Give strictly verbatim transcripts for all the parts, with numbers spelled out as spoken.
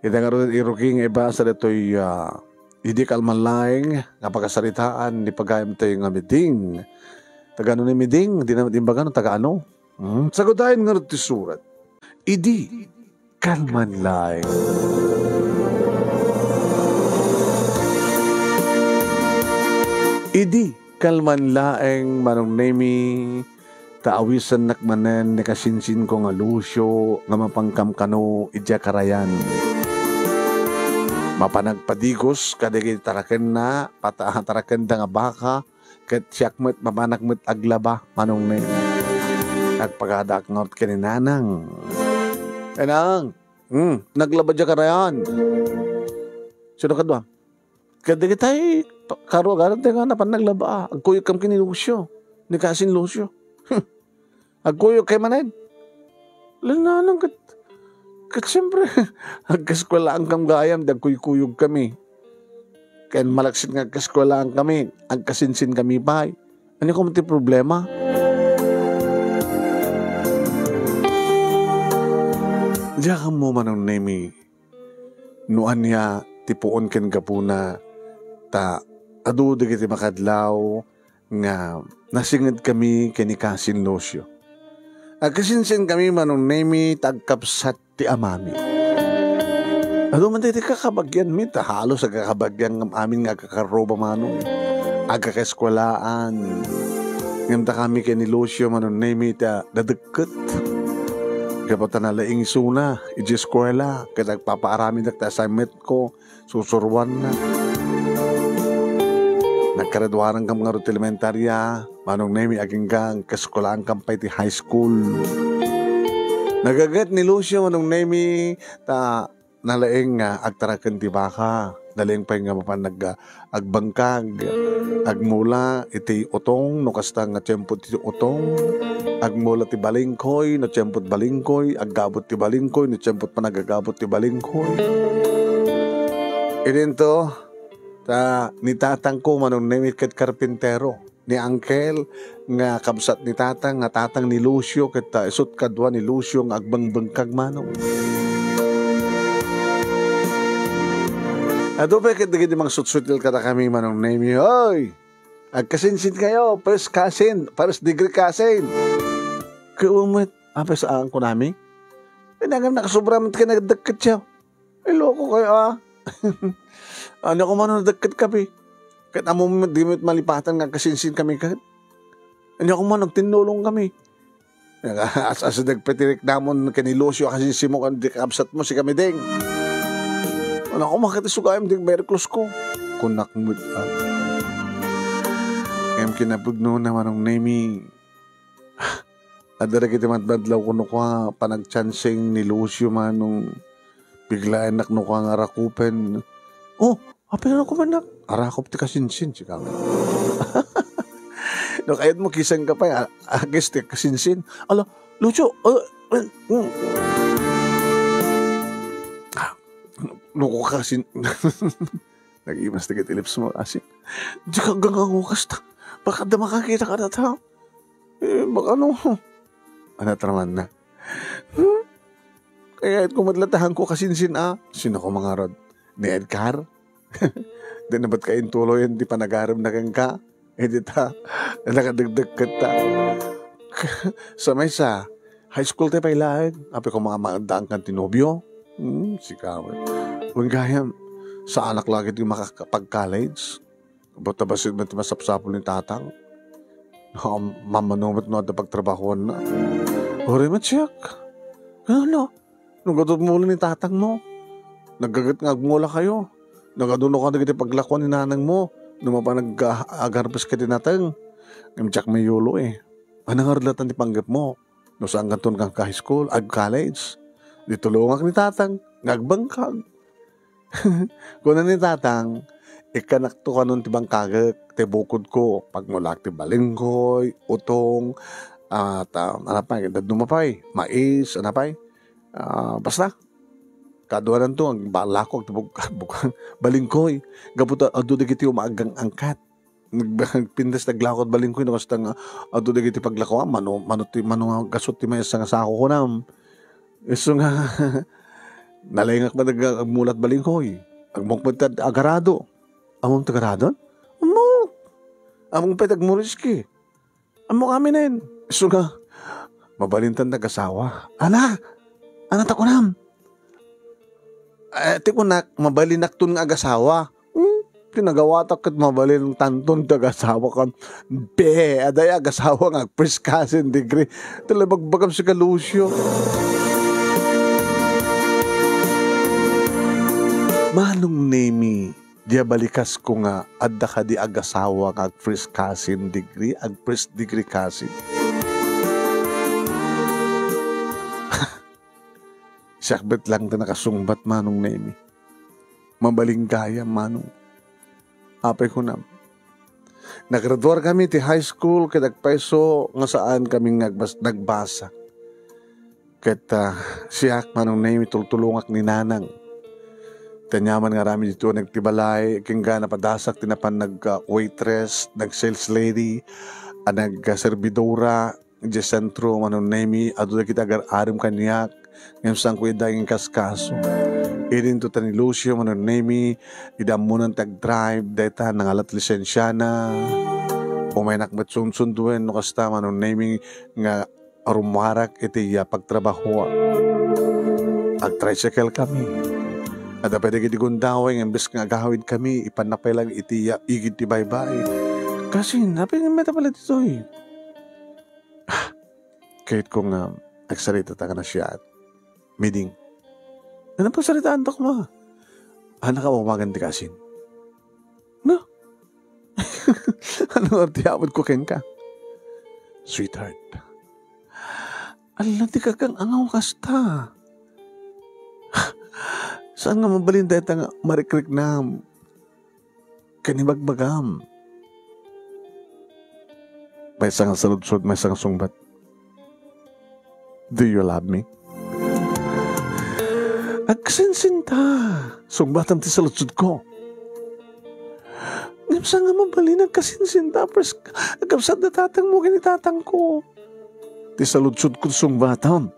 Ita ngarud, irugi nga ibasa ditoy, ah, idi kalman laeng nga pakasaritaan ni pagayamtayo nga Miding. Taga ano ni Miding? Di na imbaga no taga ano? Hmm? Sagudayen ngarud ti surat. Idi kalman laeng. Idi kalman laeng, Manong Nemi, ta awisennak manen ni kasinsinko nga Lucio nga mapankam kano idiay karayan. Mapan agpadigos kadagiti tarakenna, pata-, tarakenda nga baka, ket siak met mapanak met aglaba, Manong Nemi. Agpagadaak ngarud ken ni Nanang. Nanang, hmm, naglaba idiay karayan. Sino kadua? Kadagitay, pa-, karuaganantayo nga napan naglaba, ah. Agkuyogkami ken ni Lucio. Ni kasin Lucio. Agkuyogkayo manen. Linalang ket, ket siyempre, agkaeskuelaankami gayam, di agkuykuyogkami. Ken malaksid nga agkaeskuelaankami, agkasinsinkami pay. Ania koma ti problema? Diak ammo, Manong Nemi, no ania ti puon ken gapuna ta adu dagiti makadlaw nga nasingedkami ken ni kasin Lucio. Agkasinsinkami, Manong Nemi, ta agkabsat ti amami. Adu man dagiti kakabagianmi, ta halos agkakabagian amin nga agkakarruba, Manong. Agkakaeskuelaan. Ngem dakami ken ni Lucio, Manong Nemi, ta nadekket. Gapu ta nalaing isuna idiay eskuela, ket agpapaaramidek ti assignmentko, susuroanna. Naggraduarankami ngarud ti elementaria, Manong Nemi, agingga agkaeskuelaankami pay ti high school. Nagaget ni Lucio, Manong Nemi, ta nalaing nga agtaraken ti baka. Nalaing pay nga mapan nag-, agbangkag. Agmula iti utong, no kasta nga tiempo ti utong. Agmula ti balingkoy, no tiempo ti balingkoy. Aggabut ti balingkoy, no tiempo ti panagagabut ti balingkoy. Idinto, ta ni tatangko, Manong Nemi, ket karpintero. Ni Angkel nga kabsat ni Tatang, nga tatang ni Lucio, ket, ah, isut' kadua ni Lucio nga agbangbangkag, Manong. Adu pay ket dagiti mangsutsutil kadakami, Manong Nemi, "Hoy! Agkasinsinkayo, first cousin, first degree cousin." Ket met, apay saan kunami? Inagam nakasobra met ken nagdakket siya. Ay, loko kayo, ah. Ania koma no nadakketka, pi? Ket ammom met, di met malipatan nga agkasinsinkami ket. Ania koma no agtinnulongkami? As-asideg pay ti reknamon ken ni Lucio a kasinsinmo ken ti kabsatmo, sika Miding. Ania koma ket isugayam ti merklosko? Kunak met, ah. Ngem kinapudnona, Manong Nemi, adda dagiti madmadlaw kuno kua, panagchancing ni Lucio, Manong, biglaennak no kua nga arakupen. Oh, apay nga arakupennak? Arakop ti kasinsin, sika. No kayatmo, kisanka pay, a-, agis ti kasinsin. Ala, Lucio, uh, uh, mm. Ah, loko ka, sin-, Nagimas dagiti lipsmo, asin. Dika aggangango kasta. Baka adda makakita kadata. Eh, baka no. Ania ti aramidna? Hmm? Kayatko met latta, haanko kasinsin a. Sino ko mangarod? Ni Edgar? Di na met kaintuloyen ti panagarem na kenka? Idi ta, nakadagdagket ta. Sa maysa, high school tayo pay laeng. Apay koma nga maaddaankan ti nobio? Hmm, sika met. Wen gayam, saanak lagi ti makapag-college. Ba't ta bassit met ti masapsapul ni tatang? Ha, mamano met no adda pagtrabahoanna. Uray met siak. Ano? No gadup mo ni tatang mo, naggaget nga agmula kayo. Nagaduno ka dagiti paglakuan ni nanang mo, no mapan ag-, agharvest ka ti nateng. Ngem diak mayulo eh. Ano nga rulatan ti panggep mo? No saan kanton ka high school, ag college. Di tulongak ni tatang, nga agbangkag. Kuna ni tatang, ikkanakto kanon ti bangkagek, ti bukodko, pagmulaak ti balingkoy, utong, at, ah, ano pa, dadduma pay, mais, ano pay, ah, basta, kaduananto, ang balakog, ti bug-, bug-, balingkoy, gapu ta, adu dagiti umaagang-angkat. Nag-, nagpintas, naglakog balingkoy, no, kasta nga, adu dagiti paglakuan, mano, mano ti, mano nga gasut ti maysa nga sako, kunam. Isu nga, Nalaingak met ag-, agmulat balinghoy. Ammok met ti agarado. Ammom ti agaradon? Ammok. Ammok pay ti agmuriski. Ammok amin. Isu nga, mabalintan ti agasawa. Ala! Ania ti kunam? Eh, ti kunak, mabalinakton nga agasawa. Hmm? Ti nagawatak ket mabalinakton ti agasawa kan. Be, adda agasawa nga ag-first cousin degree. Talabagbagam sika, Lucio. Manong Nemi, dia balikasko nga adda kadi agasawa nga ag-first cousin degree, ag-first degree cousin. Siak met lang ti nakasungbat, Manong Nemi. Mabalin gayam, Manong. Apay kunam. Nagraduar kami ti high school ket agpayso nga saan kami nga agbas-, nagbasa. Ket, ah, siak, Manong Nemi, tultulongak ni Nanang. Ti aniaman nga aramid ditoy nagtibalay, ken napadasak ti napan nag, ah, waitress, nag sales lady, a nag, ah, serbidora, idiay sentro, Manong Nemi, adu dagiti agar-arem kaniak, ngem saanko ida nga inkaskaso. Idinto ta ni Lucio, Manong Nemi, idi ammonan ti agdrive, dayta nangalat lisensiana. Umaynak met sunsunduen no kasta, Manong Nemi, nga rummuarak iti, ah, pagtrabahoak. Agtricycle kami. Adda pay dagiti gundaway nga imbes nga agawid kami, ipanna pay lang iti, ah, igid ti baybay. Kasin, apay nga meta pala ditoy? Kayatko nga agsarita ta nga nasayaat. Miding. Ano pagsaritaanto koma? Ania ka mawagan ti kasin? No? Ano nga ti amodko kenka? Sweetheart. Ala, dika kang angaw kasta. Saan nga mabalin dayta nga marikriknam? Ken ibagbagam. Maysa nga saludsod, maysa nga sungbat. Do you love me? Agsinsinta. Sungbatam ti saludsodko. Ngem saan nga mabalin agkasinsinta, pres-, agkabsat da tatangmo ken ni tatangko. Ti saludsodko, sungbatam.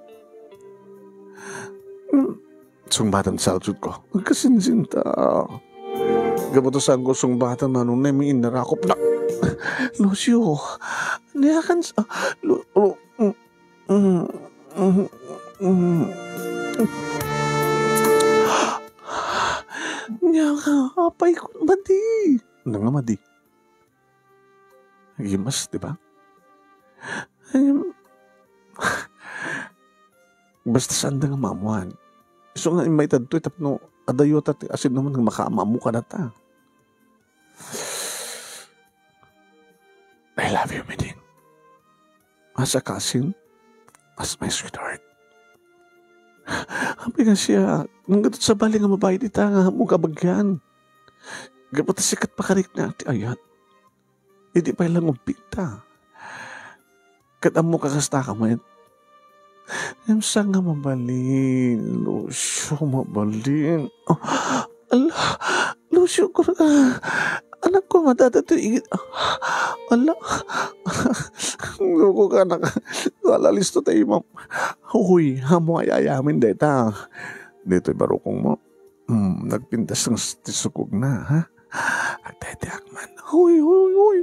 Mm. Sungbatam ti saludsodko. Agkasinsinta. Gapu ta saanko sungbatan, Manong Nemi, innarakop na. Lucio, ania kan sa-, Lu-, Lu-, mm, mm, mm, mm. Ania ka, apay ko, madi. Ania nga madi? Nagimas, di ba? Ay, basta saanda nga maammoan. Isu nga immay daytoy tapno adayo ta ti asinnuman nga makaammo kadata. I love you, Miding. As a cousin, as my sweetheart. Apay nga siak, ngem ket sabali nga mabait ita nga ammo kabagian. Gapu ta sika ti pakarikna ti ayat. Idi pay la nga ubbingta. Ket ammo kakasta ka met. Ngem saan nga mabalin, Lucio, mabalin. Ah, ala, Lucio, kur-, ah, anakko, madada to igid. Ah, ala, loko ka, anak. Ala, listo tayo, ma'am. Uy, ammo ay ayamin dayta. Ditoy barukongmo. Hmm, nagpintas nga s-, ti sukogna, ha? Agdaydiak man. Uy, uy, uy.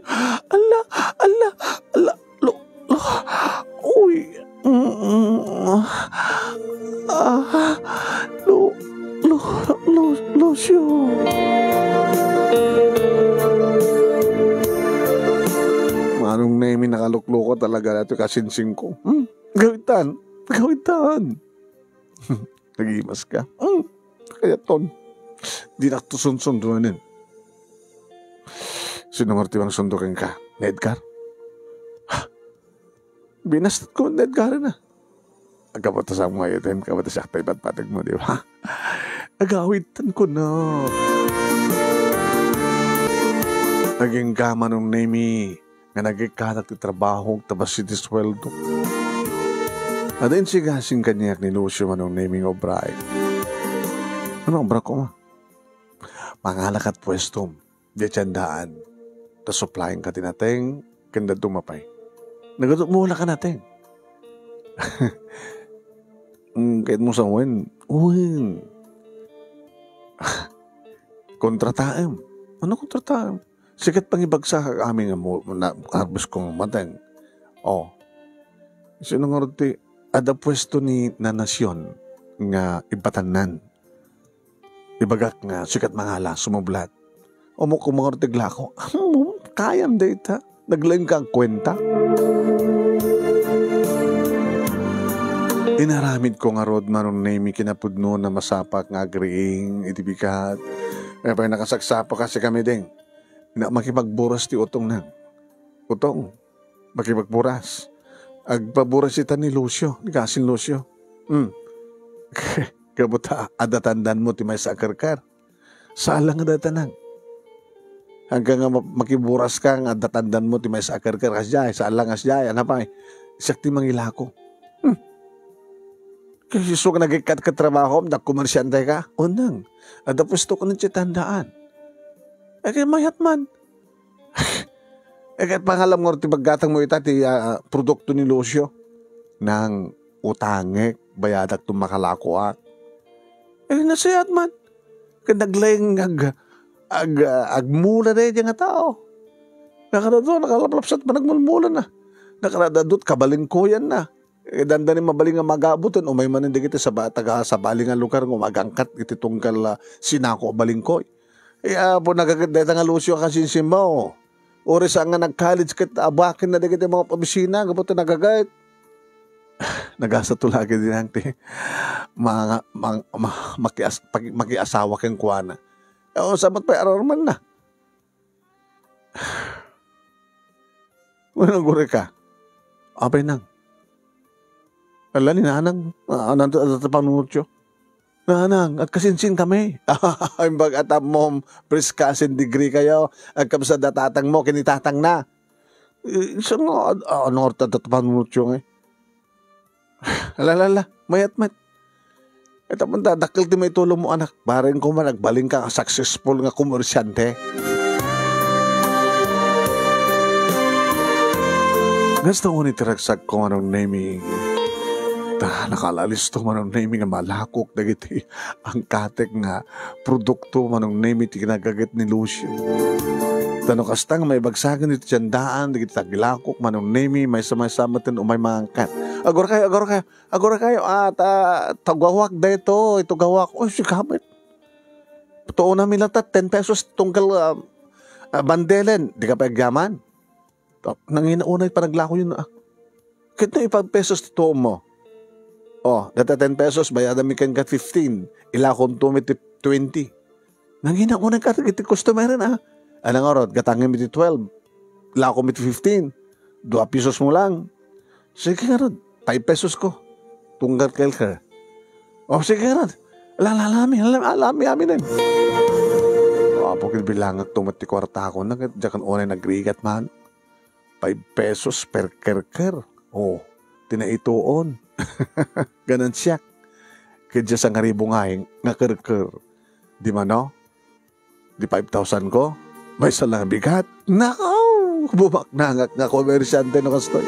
Ala, ala, ala. Lu-, lu-, uy. Mm, mm. Ah, Lu-, Lu-, Lu-, Lucio. Manong Nemi, nakalukloko talaga daytoy kasinsingko. Hmm? Gawitan. Gawitan. Nagimas ka. Hmm. Kayatton. Dinak to sunsunduanen. Sino nga ti mangsundo kenka? Ni Edgar? Ha? Binastat ko ni Edgar na. Agkapatasan mo, ayun, kapatasak tayo patpatag mo, di ba? Agawitan ko na. Naging ka, Manong Nemi, nga nagikkatak ti trabaho, ta bassit ti sueldo. Adda insigasing kaniak ni Lucio, Manong Nemi, nga obra. Ano obra ko, ma? Mangalakat puestom. Diay tiendaan. Ta supplying ka ti nateng, ken dadduma pay. Nagadup mo wala ka nateng. Mm, kayat mo sa wen? Wen. Kontrataem. Ano kontrataem? Sikat pangibagsak amin nga mo-, na-, harvest ko nga mateng. Oh. Sino nga ti adda puesto ni nanasion nga ipatannan? Ibagak nga sikat mangala, sumublat. Umok ko mga urtiglako. Kayam dayta. Naglaing ka kuenta. Inaramid ko ngarud, Manong Nemi, kinapudno na masapak nga agriing iti bigat. Ay, pay nakasaksapak kasi kami, ding. Na, makipagburas ti utong na. Utong. Makipagburas. Agpaburas ita ni Lucio, ni Kasin Lucio. Hmm. Kabuta, adda tandan mo ti maysa a karkar. Saan lang nga dayta nang. Hanggang nga ma-, makiburas ka nga adda tandan mo ti maysa a karkar, kasdiay, saan lang kasdiay, ano pa eh. Siak ti mangilako. Hmm. Kasi isu nga nagikkat ka trabaho, nagkomersyante ka. Unang, adda puesto ko na ti tandaan. Eh, kay mayat man. Eh, ket pangalam nga ti paggatang mo ita ti, ah, produkto ni Lucio. Nang utangek, bayadak to makalakoak. Eh, nasayat man. Ket naglaing ag-, ag-, ah, agmula daydi nga tao. Nakaradua, nakalaplapsat, panagmulmula na. Nakaradadut, kabalingkoyan na. Eh, dandani mabalin nga magabuton, umay manen dagiti saba-, taga sabali nga lugar nga umagangkat iti tunggal, ah, sinako a balingkoy. Eh, apo, nagaget dayta nga Lucio a kasinsimba, oh. Uray saan nga nag-college ket abaken na dagiti mga opisina, gapu ta nagaget. Nagasa to lagi dinang ti mga, mang-, ma-, makias-, pag-, makiasawa kenkuana. Eh, o, sabot pay ararman na. Uy, nagureka. Apay nang. Ala ni Nanang, ah, nanto, nanto, panunotyo. Nanang, agkasinsin kami. Imbag atam mo, first cousin degree kayo. Agkabsat da tatang mo, kini tatang na. Eh, siya nga, ad-, ano, nanto, nanto, panunotyo nga eh. Ala, ala, ala, mayat met. Ita man ta, dakkel ti maitulong mo, anak. Bareng ko man, agbalin ka nga successful nga komersyante. Gasto ko ni ti ragsak ko, Manong Nemi. Ta, nakalalis to, Manong Nemi, nga malakok dagiti angkatek nga produkto, Manong Nemi, ti kinagaget ni Lucio. Ta no kasta nga maibagsaken iti tiendaan, dagiti tagilakok, Manong Nemi, maysa-maysa met ti umay mangangkat. Agura kayo, agura kayo. Agura kayo, ah, ta-, tugawak daytoy, tugawak. Oy, sigamet. Tuonami latta ten pesos tunggal, ah, ah, bandelen. Di ka pa agyaman? Ta-, nangina unay panaglako yun, ah. Ket no ipa-pesos ti tuom mo. Oh, data ten pesos, bayadam mi kenka fifteen. Ilakon to mi ti twenty. Nangina ko nagkarga iti customer na. Ano nga rod, gatangin mi ti twelve. Lako mi ti fifteen. Dua pesos mo lang. Sige nga rod, five pesos ko. Tunggal kel ka. Oh, sige nga rod. Ala, ala, alami, alami, alami, amin eh. Oh, apo, ket bilangak to met ti kwarta ko. Nag-, diyakan unay nagrigat man. Five pesos per kerker. Oh, tinaituon. Ganansiak. Ket diay sangaribu nga, nga kerker. Di mano? Di five thousand ko? Maysa lang bigat. Nakaw! Bumaknangak nga komersyante no kastoy.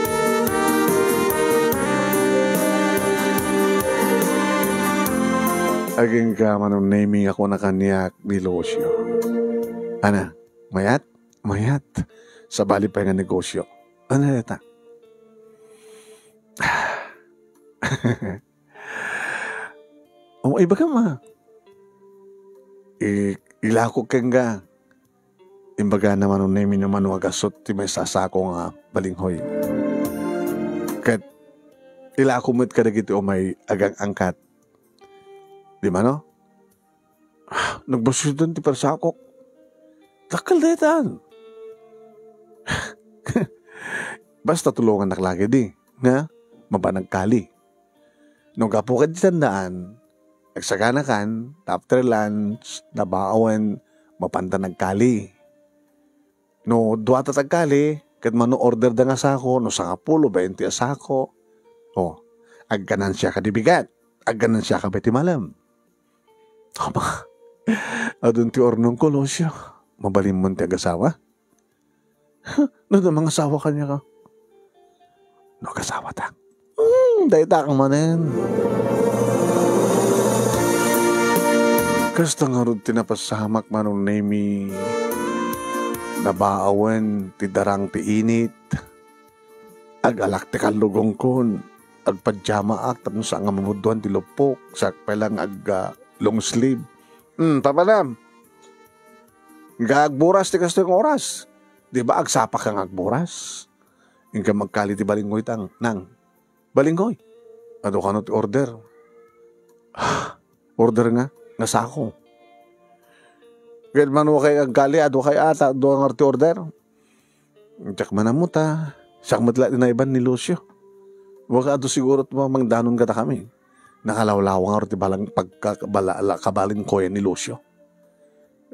Agingga, Manong Nemi, ako na kaniak ni Lucio. Ana, mayat? Mayat. Sabali pay nga negosyo. Ano dayta? O, ibaga ma. I-, ilako kenka. Imbaga naman, Manong Nemi, no mano agasot ti maysa a sako nga balinghoy. Ket ilako met kadagiti umay agang-angkat. Di mano? Nagbasuden ti parsakok. Dakkel daytan. Basta tulongannak lagi di, nga mapan agkali. No gapu ket ti tandaan, nagsaganakan, ta after lunch, nabawen, mapanta nagkali. No dua ta tagkali, ket mano order da nga sako, no sangapulo, baynte a sako. O, agganansia ka di bigat, agganansia ka ti malem. Ama, adun ti urnongko, Lucio. Mabalinmon ti agasawa? No, no, mangasawa kaniak. No, agasawatak. Hmm, dayta ka manen. Kasta ngarud ti napasamak, Manong Nemi. Nabaawen ti darang ti init. Agalak ti kallugongkon. Agpajamaak tapno saan nga mamudduan ti luppok. Siak pay lang ag, ah, long sleeve. Hmm, papanam. Nga agburas ti kastoy nga oras. Di ba agsapaka nga agburas? Inka magkali ti balinggoy tang, nang. Balinggoy. Adu kano ti order. Order nga, nga sako. Ket mano kay agkali, adu kay ata, adu nga ti order. Diak man ammo ta, siak met la ti naiban ni Lucio. Baga adu siguro ti mamangdanon kadakami. Nakalawlawang ngarud ti balang pagka-, bala-, la-, kabalin ko yan ni Lucio.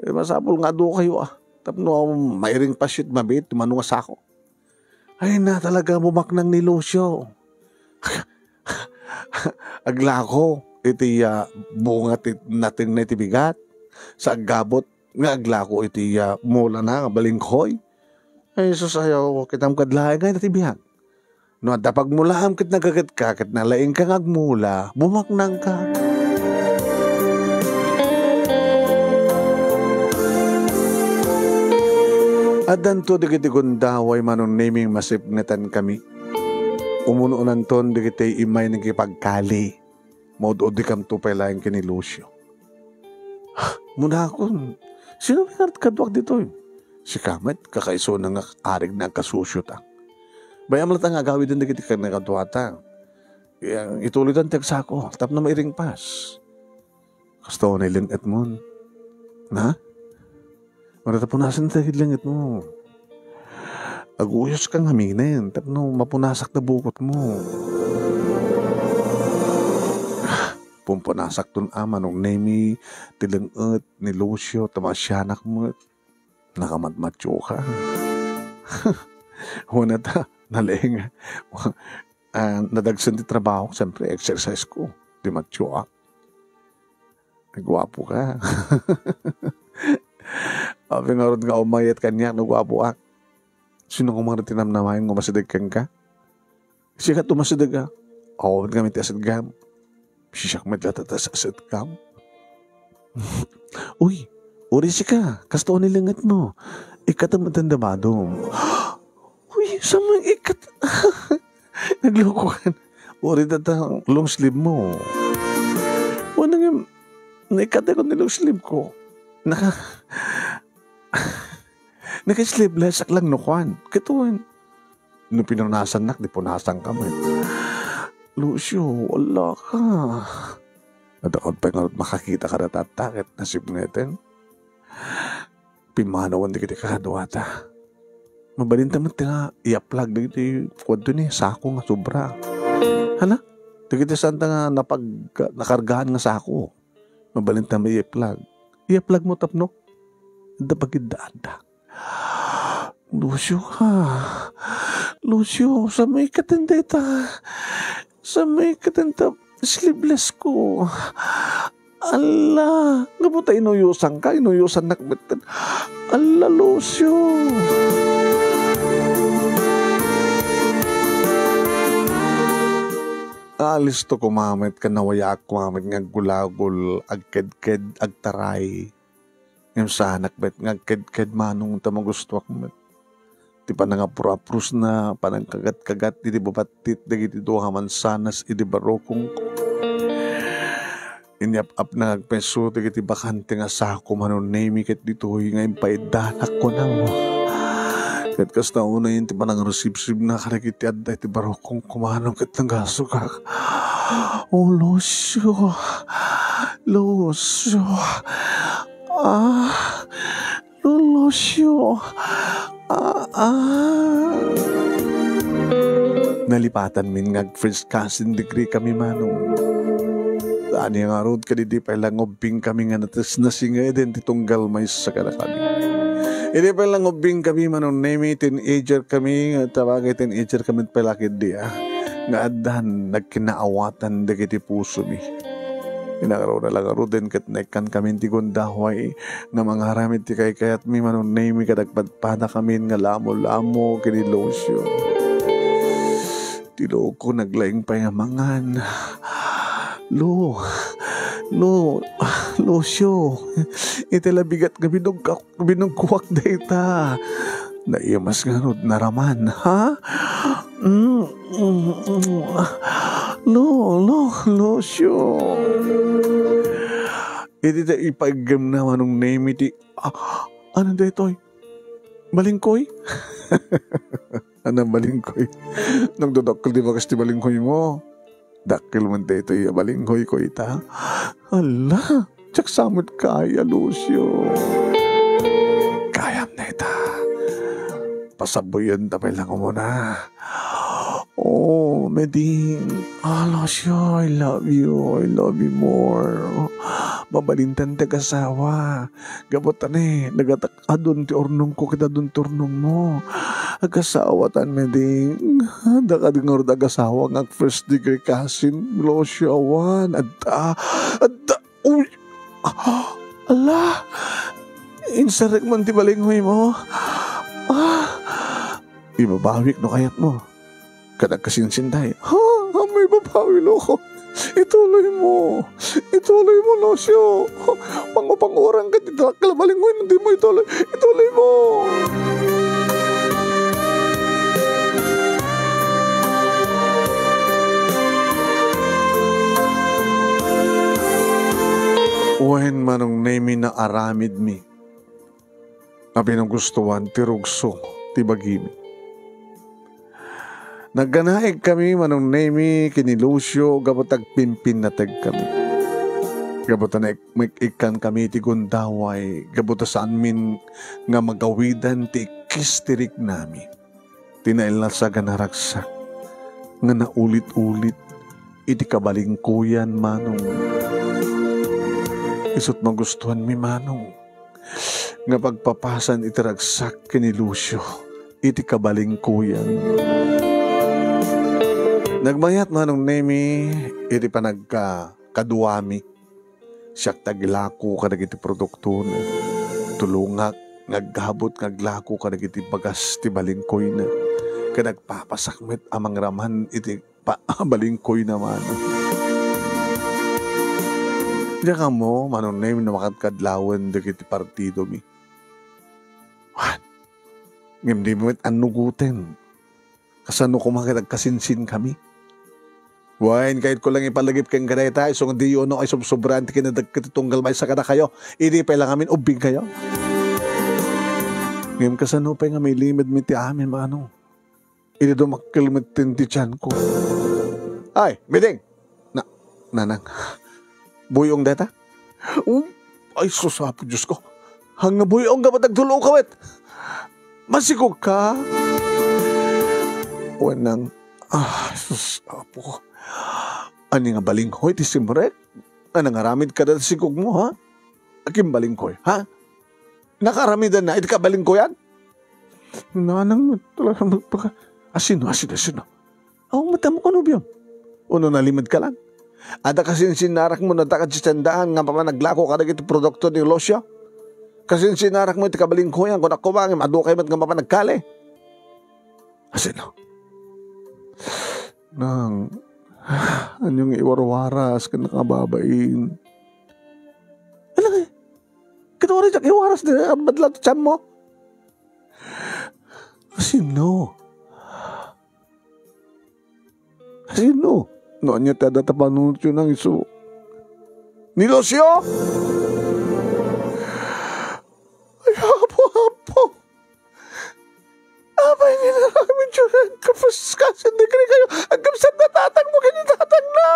Eh, masapul nga adu kayo, ah. Tapno mairing pasyet, mabiit, mano nga sako. Ay na, talaga bumaknang ni Lucio. Aglako iti, ah, bunga ti natengnay ti bigat. Sa aggabut nga aglako iti, ah, mulana nga balingkoy. Ay, sus, ayaw, kitam kad laeng nga ti biag. No adda pagmulaam ket nagagetka ket nalaingka nga agmula, bumaknangka. Addanto dagiti gundaway, Manong Nemi, masipngetan kami. Umun-unanton dagiti immay nangipagkali. Maud-udikamto pay laeng ken ni Lucio. Munakon, sino nga kaduak ditoy? Sika met, kakaisuna nga arig na agkasusiota. Bayam latta nga agawiden dagiti kaduata. Ituloytan ti agsako, tapno mairingpas. Kasta unay leng-etmon. Na? Wala ta punasan ti langitmo. Aguyoska ngaminen tapno mapunasak ta bukotmo. Pumpunasakton a, Manong Nemi, ti leng-et ni Lucio, ta maasianak met. Nakamatmatioka. Wen ta, nalaing. Ah, nadagsen ti trabaho, siyempre, exercise ko. Di matioak. Guapo ka. Apay ngarud nga umayat kaniak no guapoak. Sino koma ti namnamaen nga umasideg kenka? Sika ti umasideg, a. Awan kami ti asidegam. Siak met latta ti asidegam. Uy, uri sika, kasta unay leng-etmo. Ikkatem met ti badom. Uy, sa man ikkat-, naglukoan. Uri dayta long sleeve mo. Wen nga, naikkatek ti long sleeve ko. Naka-, naka-sleeveless ak lang no kuan. Ket wen, no pinunasannak, di punasanka met. Lucio, ala ka. Adda pay ngarud makakita kadatatta ket nasipngeten. Pimmanawen dagiti kaduata. Mabalinta met nga iyaplag dagiti kuadto ni sako nga sobra. Hala, dagiti santa nga napag-, nakargaan nga sako. Mabalinta met iyaplag. Iyaplag mo tapno adda pagiddaandak. Lucio ka. Lucio, sa may katendeta. Sa may katenta sleeveless ko. Ala, gapu ta inuyosanka, inuyosannak metten. Ala, Lucio. Alisto koma met, kanawayaak koma met nga aggulagul, agkedked, agtaray. Ngem saanak met nga agkedked, Manong, ta magustoak met. Ti panangapur-aprusna, panangkagat-kagat iti babattit dagiti dua nga mansanas idi barukongko. Inyap-apna nga agpayso dagiti bakante nga sako, Manong Nemi, ket ditoy nga impaiddanak, kunam. Ket kasta unay ti panangrusibsibna kadagiti adda iti barukongko, Manong, ket nagasugak. Oh, Lucio. Lucio. Ah, Lucio. Ah, ah. Nalipatanmin nga ag-first cousin degree kami, Manong. Ania ngarud, ket idi pay la nga ubbing kami nga nates-, nasingeden ti tunggal maysa kadakami. Idi pay la nga ubbing kami, Manong Nemi, teenager kami, nga tabagay teenager kami pay la ketdi, ah, nga addan nagkinaawatan dagiti pusomi. Inagarona la ngaruden ket naikkan kami ti gundaway nga mangaramid ti kaykayatmi, Manong Nemi, ket agpadpadakamin nga lamo-lamo ken ni Lucio. Ti luko naglaing pay nga mangan. Lo, Lo, Lucio, iti la bigat nga binugkak-, binugkuak dayta. Naimas ngarud naraman, ha? Mm, mm, mm. Lo, lo, Lucio. Iti ta ipaiggemna Manong Nemi ti, ah, ano daytoy? Balingkoy? Ano balingkoy? Nagdadakkel ti bagas ti balingkoy mo. Dakkel man daytoy a balingkoyko ita. Hala, diak sa met kaya, Lucio. Kayam dayta. Pasabuyon ta pay lang umuna. Oh, Meding. Ah, Lucio, I love you. I love you more. Mabalintan ti agasawa. Gapu ta ne, nagatak-adun ti urnongko ket adun ti urnongmo. Agasawatan, Meding. Adda kadi ngarud agasawa nga first degree cousin, Lucio, awan. Adda, adda. Uy! Ah, ala! Insarek man ti balinghoymo. Ah! Ibabawik no kayatmo. Kada kasinsinday. Ha? Ammay babawi, loko. Ituloy mo. Ituloy mo, Lucio. Pangupanguran ka ti dakkel a balinghoy no di mo ituloy. Ituloy mo. Wen, Manong Nemi, naaramidmi a pinagustuan ti rugso ti bagimi. Nagganaekkami, Manong Nemi, ken ni Lucio gapu ta agpimpinnategkami. Gapu ta naik-, maik-ikkankami iti gundaway, gapu ta saanmin nga magawidan ti ikkis ti riknami. Ti nailasag a naragsak nga naulit-ulit iti kabalingkoyan, Manong. Isu't magustuanmi, Manong, nga pagpapasan iti ragsak ken ni Lucio iti kabalingkoyan. Nagmayat, Manong Nemi, iti panagka-, kaduami. Siak ti aglako kadagiti produktona. Tulongak nga aggabut nga aglako kadagiti bagas ti balingkoyna. Ken agpapasak met a mangraman iti pa-, balingkoyna, Manong. Diak ammo, Manong Nemi, no makadkadlawen dagiti partidomi. Wan, ngem dimi met annugoten. Kasano koma ket agkasinsinkami? Wen, kayatko lang ipalagip kenka dayta, isu nga diyo unay sobsobraan ti kinadagket ti tunggal maysa kadakayo. Idi pay la ngamin ubbingkayo. Ngem kasano pay nga mailimedmi ti amin, Manong? Idi dumakkel metten ti tianko. Ay, Meding! Na, Nanang, buy-ong dayta? Um, ay, sus, Apo Diosko. Haan nga buy-ong gapu ta agtuloka met. Masikogka? Wen, Nang. Ah, sus, Apo. Ania nga balinghoy ti simrek? Nga nangaramid kada ti sikogmo, ha? Agimbalingkoy, ha? Nakaramidanna iti kabalingkoyan? Nanang, talaga magpaka-, asino, asino, asino? Awan met ammo kano, Bion. Uno nalimedka lang. Adda kasinsinnarakmo no adda kadi ti tiendaan nga mapan aglako kadagiti produkto ni Lucio? Kasinsinnarakmo iti kabalingkoyan, kunak koma, ngem adu kay met nga mapan agkali. Asino? Nang, ania nga iwarwaras ken nakababain? Ala, ket uray diak iwaras ti madla ti tianmo. Asino? Asino? No ania ti adda ta panunotyo, Nang, isu ni Lucio? Ay, Apo, Apo! Apay nga inaramidyo nga agkapaskasin dagiti kayo? Agkabsat na tatangmo ken ni tatangna!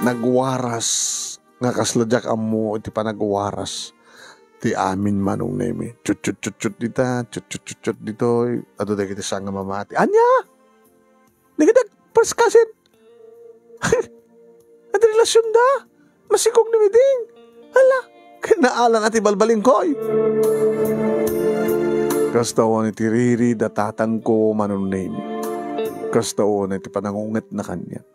Nagwaras nga kasla diak ammo iti panagwaras ti amin, Manong Nemi. Chut, chut, chut, chut dita, chut, chut, chut, chut ditoy. Adu dagiti saan nga mamati. Ania? Nagidek, paskasin. Adi relasyonda? Masikog ni Meding. Ala, kinaalan a ti balbalingkoy. Kasta unay ti riri da tatangko, Manong Nemi. Kasta unay ti panangungetna kaniak.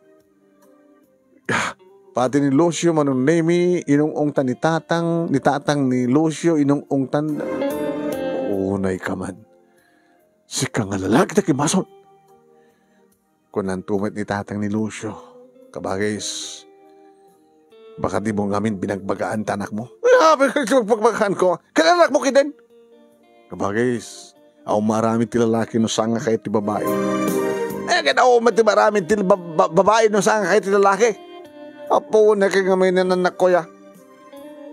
Ah, pati ni Lucio, Manong Nemi, inung-ungtan ni tatang, ni tatang ni Lucio, inung-ungtan. Unay ka man. Sika nga lalaki ta kimasol. Kunanto met ni tatang ni Lucio, "Kabagis, baka dimo ngamin binagbagaan ta anakmo?" "Apay, ket bagbagbagaan ko? Ket anakmo ketdin?" "Kabagis, awan maaramid ti lalaki no saan nga kayat ti babai." "Eh, ket awan met ti maaramid ti ba-, ba-, babai no saan nga kayat ti lalaki. Apo, ne, ket ngamin nga anakko ya.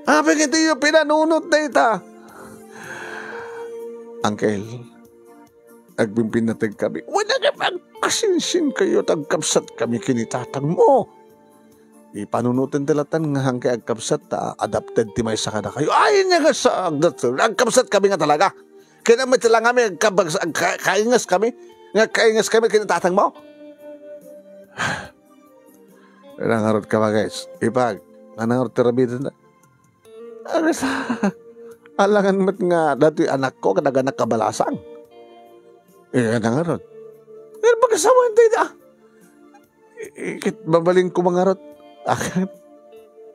Apay, ket diyo pinanunot dayta?" "Uncle, agpimpinnateg kami." "Wen, agkasinsin kayo, ta agkabsat kami ken ni tatangmo. Ipanunoten ti latan nga saan kay agkabsat ta adopted ti maysa kadakayo." "Ay, nga sa agdat-, agkabsat kami nga talaga. Kaya met lang kami, agkabag-, agka-, kaingas kami. Nga kaingas kami ken ni tatangmo." "Nangarod ka, Bagis? Ipag, nga nangarod ti rabiden na?" "Agas, alangan met nga datoy anakko, kadaga nakabalasang." "Eh, nangarod?" "Eh, pagasawan tayo da." "Eh, ket mabalin ko mangarod." Akan.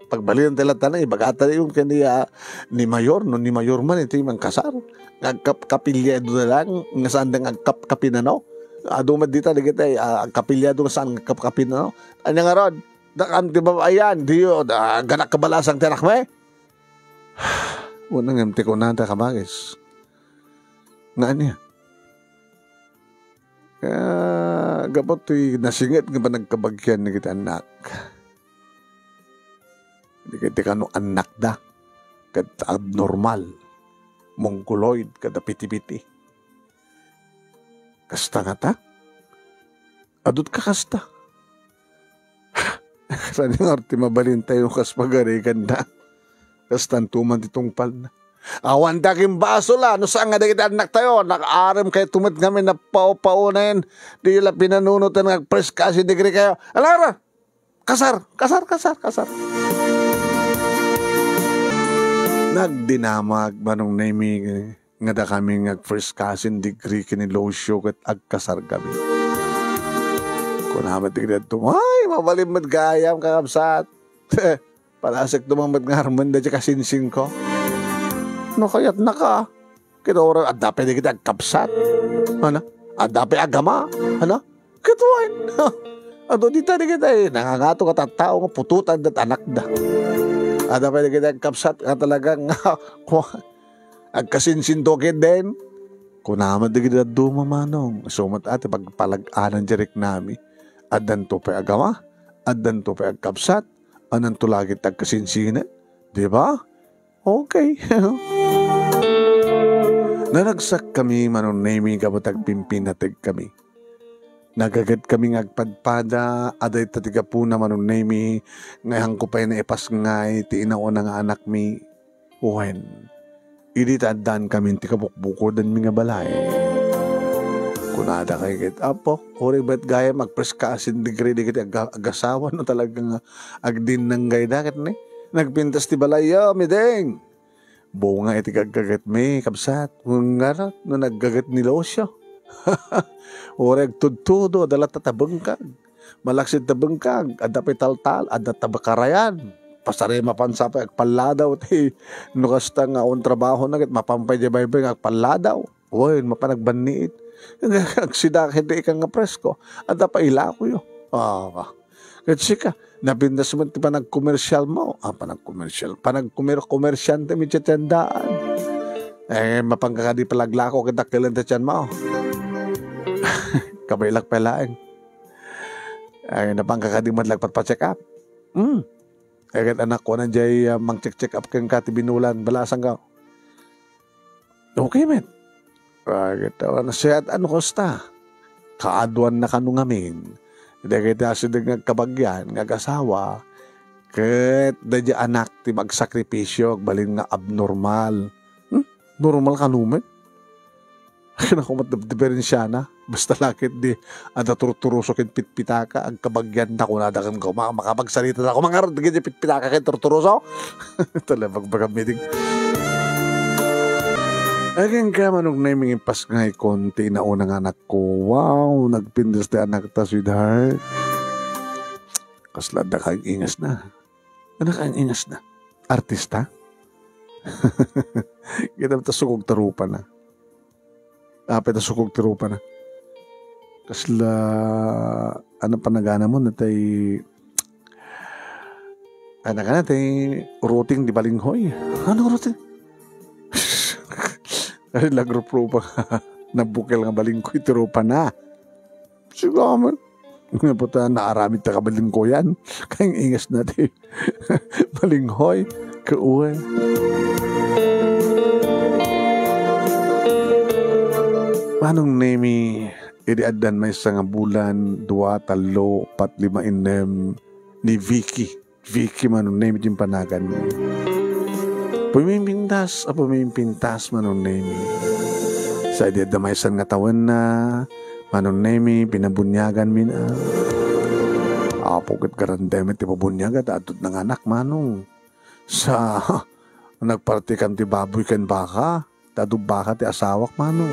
Pagbalin ti latan, ibagata yung kani, ah, ni Mayor, no, ni Mayor man, iti mangkasar. Agkap-, kapilyado na lang, nga saan dang agkap-, kapinano. Adu met dita, dagiti, ah, agkapilyado nga saan agkap-, kapinano. Ay, nangarod. Dakam ti babayan, diyo, da, ganak kabalasang ti anakmi. Unang ti kunada, Kabagis. Nga ania? Ah, gapu ti nasinget nga panagkabagian dagiti annak. Dagiti kano annakda, ket abnormal, mongoloid, kada piti-piti. Kasta ngata? Adut ka kasta? Saan nga ti mabalin tayo kas pagarigan na? Kastanto man ti tungpal na. Awan daging basol a, no saan nga dagiti annak tayo, nakaarem kayo tumet ngamin na pao-paonen, di la pinanunotan nga agpreska a sinigri kayo. Alara! Kasar! Kasar! Kasar! Kasar! Nagdinamag, Manong Nemi, nga dakami nga ag-first cousin degree ken ni Lucio ket agkasar kami. Kuna met ti kidadto, "Ay, mabalin met gayam, kakabsat. Palasek duman met nga armen daydi kasinsingko." No kayatnaka, ket uray adda pay dagiti agkabsat. Ano? Adda pay agama. Ano? Ket wen. Adu dita dagiti nangangato nga tattao nga putotan dat anakda. Adda pay dagiti agkabsat nga talagang, kua-, agkasinsinto ketdin. Kuna met dagiti dadduma, Manong, isu met a ti pagpalag-anan ti riknami. Addanto pay agama, addanto pay agkabsat, ananto la ket agkasinsinan. Di ba? Okay. Naragsak kami, Manong Nemi, gapu ta agpimpinateg kami. Nagaget kami nga agpadpada, a dayta ti gapuna, Manong Nemi, nga ihanko pay naipasngay ti inauna nga anakmi. Wen, idi ta addaan kami ti kabukbukodanmi nga balay. Kunada kay ket, "Apo, uray met gayam agpreska a sinigri dagiti aga-, agasawa no talaga nga agdinnanggayda ket ni." Nagpintas ti balayyo, Miding. Bunga iti gaggagetmi, kabsat, ngaro no naggaget ni Lucio. Uray agtudtudo, adda latta ta bengkag. Malaksid ta bengkag, adda pay taltal, adda ta bakarayan. Pasari mapan sa pay agpalladaw ti, no kasta nga awan trabahona ket mapan pay diay baybay nga agpalladaw. Wen, mapan agbanniit. Agsida ket di ika nga presko, adda pay ilakoyo. Ah, ket sika, napintas met ti panagkomersialmo. Ah, panagkomersial, panagkomer-, komersiantemi ti tiendaan. Eh, mapanka kadi palaglako ket dakkelan ti tianmo. Kabaelak pay laeng. Ay, napanka kadi met la agpatpa-check up. Hmm. Eh, ket anakko, na diay, ah, mang-check-check up kenka ti binulan, balasangko. Okay met. Ah, ket, ah, nasiat, ano, kasta? Kaaduanna kano ngamin dagiti asideg nga agkabagian nga agasawa, ket daydi anak ti magsakripisio, agbalin nga abnormal. Hmm? Normal kano met? Ay, naku, mat-, diferensiana. Basta la ket di adda turturoso ken pitpitaka, agkabagian na kunada kenka, ma-, makapagsarita na ako, mangarad ket di pitpitaka ken turturoso. Talaga, bagbagam meeting. Akin ka, Manong Nemi, nga impasngay kon ti inauna nga anakko. Wow, nagpintas ti anakta, sweetheart. Kasla adda kaing-ingas na. Anak, ang ingas na. Artista? Kita ta sukog ta rupana. Apay ta sukog ti rupana. Kasla, ano, panaganamon, natay, ano ka na, tay routing di balinghoy. Ano routing? Ay, lagrup-rupa. Nabukel nga balinghoy, ti rupa na. Sigaman. Nga puta, naaramid ta kabalingkoyan. Kayang ingas na ti balinghoy. Kaue. Manong Nemi, idi addan maysa nga bulan, dua, tallo, pat, lima, innem, ni Vicky. Vicky Manong Nemi ti impanagan. Pumimpintas a pumimpintas Manong Nemi. Sa idi adda maysan nga tawenna, Manong Nemi, pinabuniaganmin a. Apo, ket garantemi ti pabuniagat, adto't nanganak, Manong. Sa nagpartikam ti baboy ken baka, ta adu baka ti asawak, Manong.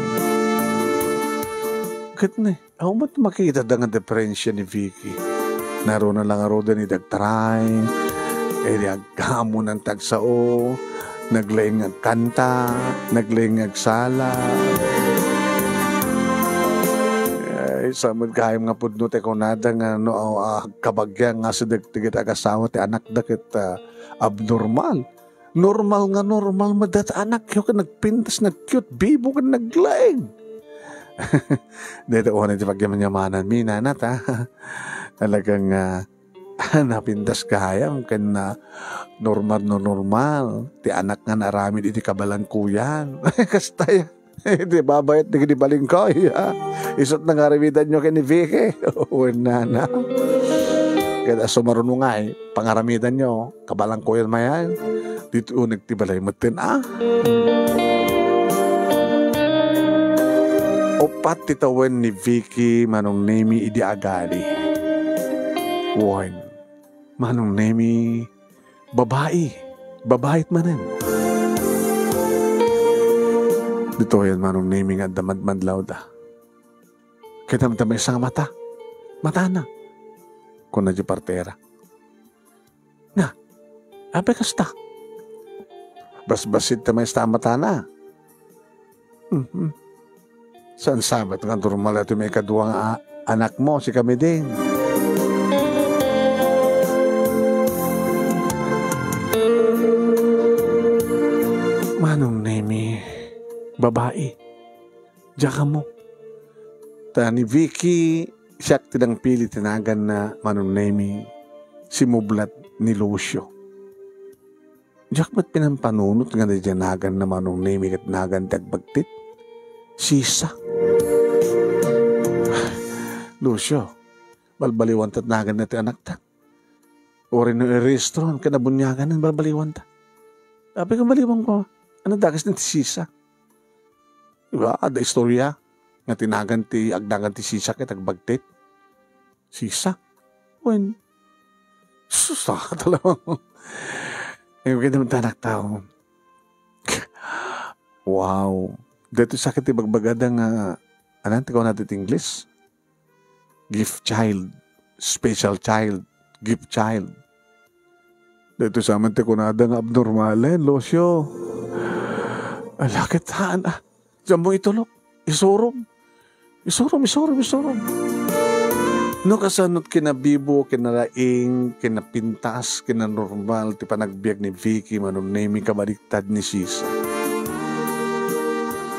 Ket ne, awan met makita da nga diferensia ni Vicky. Naruna lang ngaruden idi agtaray, idi agkaammonan ti agsao, naglaing nga agkanta, naglaing nga agsala. Ay, sa met gayam nga pudno ti kunada nga no, ah, agkabagia nga sidegdeg iti agasawa ti anakda ket, ah, abnormal. Normal nga normal met dayta anakyo ket nagpintas, nag-cute, bibo ket naglaing. Dayta unay ti pagyaman-yamananmi, nanat, ha. Talagang, ah, napintas gayam ken, ah, normal no normal ti anak nga naaramid iti kabalangkoyan. Kasta ya. Iti babayat dagiti balingkoy, ha? Isu't nangaramidanyo ken ni Vicky. Wen nana. Ket a sumaruno ngay, pangaramidanyo, kabalangkoyan mayan. Ditoy uneg ti balay metten, a? Uppat ti tawen ni Vicky, Manong Nemi, idi agali. Wen, Manong Nemi, babai. Babai manen. Ditoyen Manong Nemi nga adda madmadlawda. Ket adda maysa nga mata. Matana. Kuna ti partera. Na, apay kasta? Basbasit ta maysa a matana. Mhm. Saan sabet nga normal daytoy maikadua nga a-, anakmo, si Kamiding? Manong Nemi, babai. Diak ammo. Ta ni Vicky, siak ti nangpili ti naganna, Manong Nemi, simublat ni Lucio. Diak met pinampanunot nga daydiay naganna Manong Nemi ket nagan ti agbagtit. Sisa. Lucio, balbaliwanta ti naganna ti anakta. Uray no irehistron ken abuniaganan, balbaliwanta. Apay nga baliwanko? Ania dakes ti Sisa? Diba, adda istorya nga ti nagan ti, agnagan ti Sisa ket agbagtit. Sisa? Wen, sus, talaga. Eh, kaya naman tanak tao. Wow. Dito sa akin ti bagbagada nga, anan, ti kauna ti English? Gift child. Special child. Gift child. Dito sa amin ti kunada nga abnormalen, Lucio. Ala, ket haan, ah. Diyan mo itulok. Isurom. Isurom, isurom, isurom. No, kasano't kinabibo, kinalaing, kinapintas, kinanormal, ti panagbiag ni Vicky, Manong Nemi, kabaliktad ni Sisa.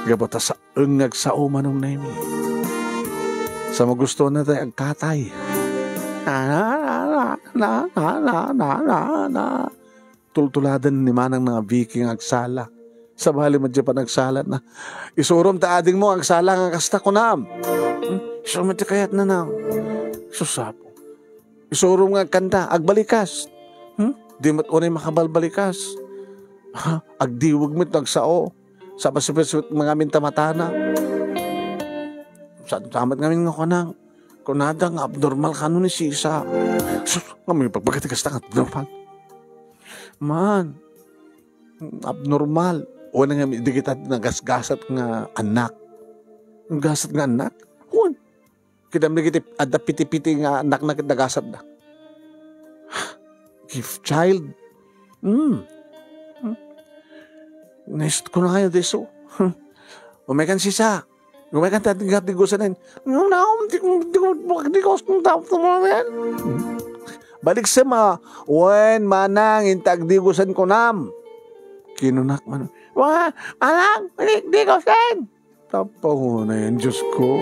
Gapu ta saen nga agsao, Manong Nemi. Sa magusto na tayo agkatay. Na, na, na. Tultuladen ni manang nga Vicky nga agsala. Sabali met diay panagsalana. Isurom ta adingmo agsala nga kasta kunam. Hmm? Isurom ti kayatna na. Sus, Apo. Isurom nga agkanta, agbalikas. Hmm? Di met unay makabalbalikas. Ha? Agdiweg met no agsao. Sa pasipasipit nga amin ta matana. Sa, sa met ngamin nga kunang. Kunada nga abnormal kano ni Sisa. Sus, nga may pagbagati kasta nga abnormal. Man, abnormal. Wala nga may digita nagasgasat nga anak. Gasat nga anak? Wen. Kidam dagiti adda piti-piti nga anak na ket nagasat da. Gift child. Hmm. Hmm. Nais ko na kayo, deso. Hmm. Umekan Sisa. Umay kanta, tigap-tigusan. Naom, di, di, di, di, di, Baliksa, ma, wen, manang, inta agdigusan kunam. Kinunak man, "Wa, manang, di, digusan." Tapang na yan, Diyos ko.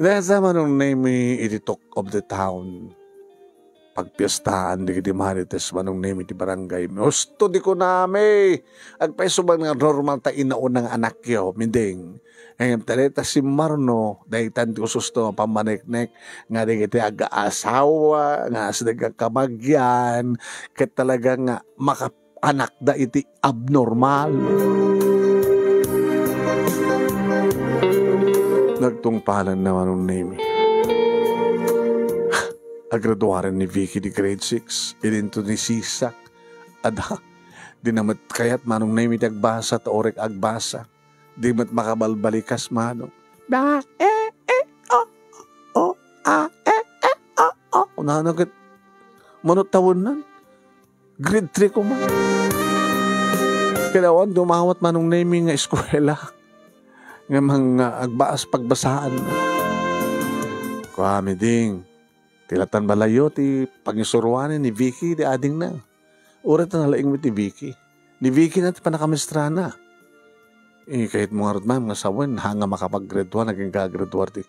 Dahil sa Manong Nemi, iti talk of the town. Pagpiestaan dagiti marites, Manong Nemi, ti barangay. Husto di kunami. Agpayso man nga normal ta inauna nga anakyo, Miding. Ngem ta dayta simmarno, daytan ti ususto nga pammaneknek nga dagiti ag-asawa, nga sida agkamagyan, ket talaga nga makaanakda iti abnormal. Nagtungpalan na Manong Nemi. Agraduaren ni Vicky di grade six, idinto ni Sisa. Ada, di na met kayat Manong Nemi ti agbasa, ta uray agbasa. Di met makabalbalikas, Manong. Ba, eh, eh, oh, oh, ah, eh, eh, oh, oh. Kunana ket, mano tawennan? Grade three ko man. Kailangan dumawat Manong Nemi nga eskwela. Nga mga agbas pagbasaan. Kuami, Ding. Ti latan balayyo ti pangisuruanen ni Vicky ti adingna. Uray ta nalaing met ni Vicky. Ni Vicky na ti pannakamestrana. Eh, kayatmo ngarud, ma'am, nga sawen, ha nga makapag-grade one, agingga-grade one ti.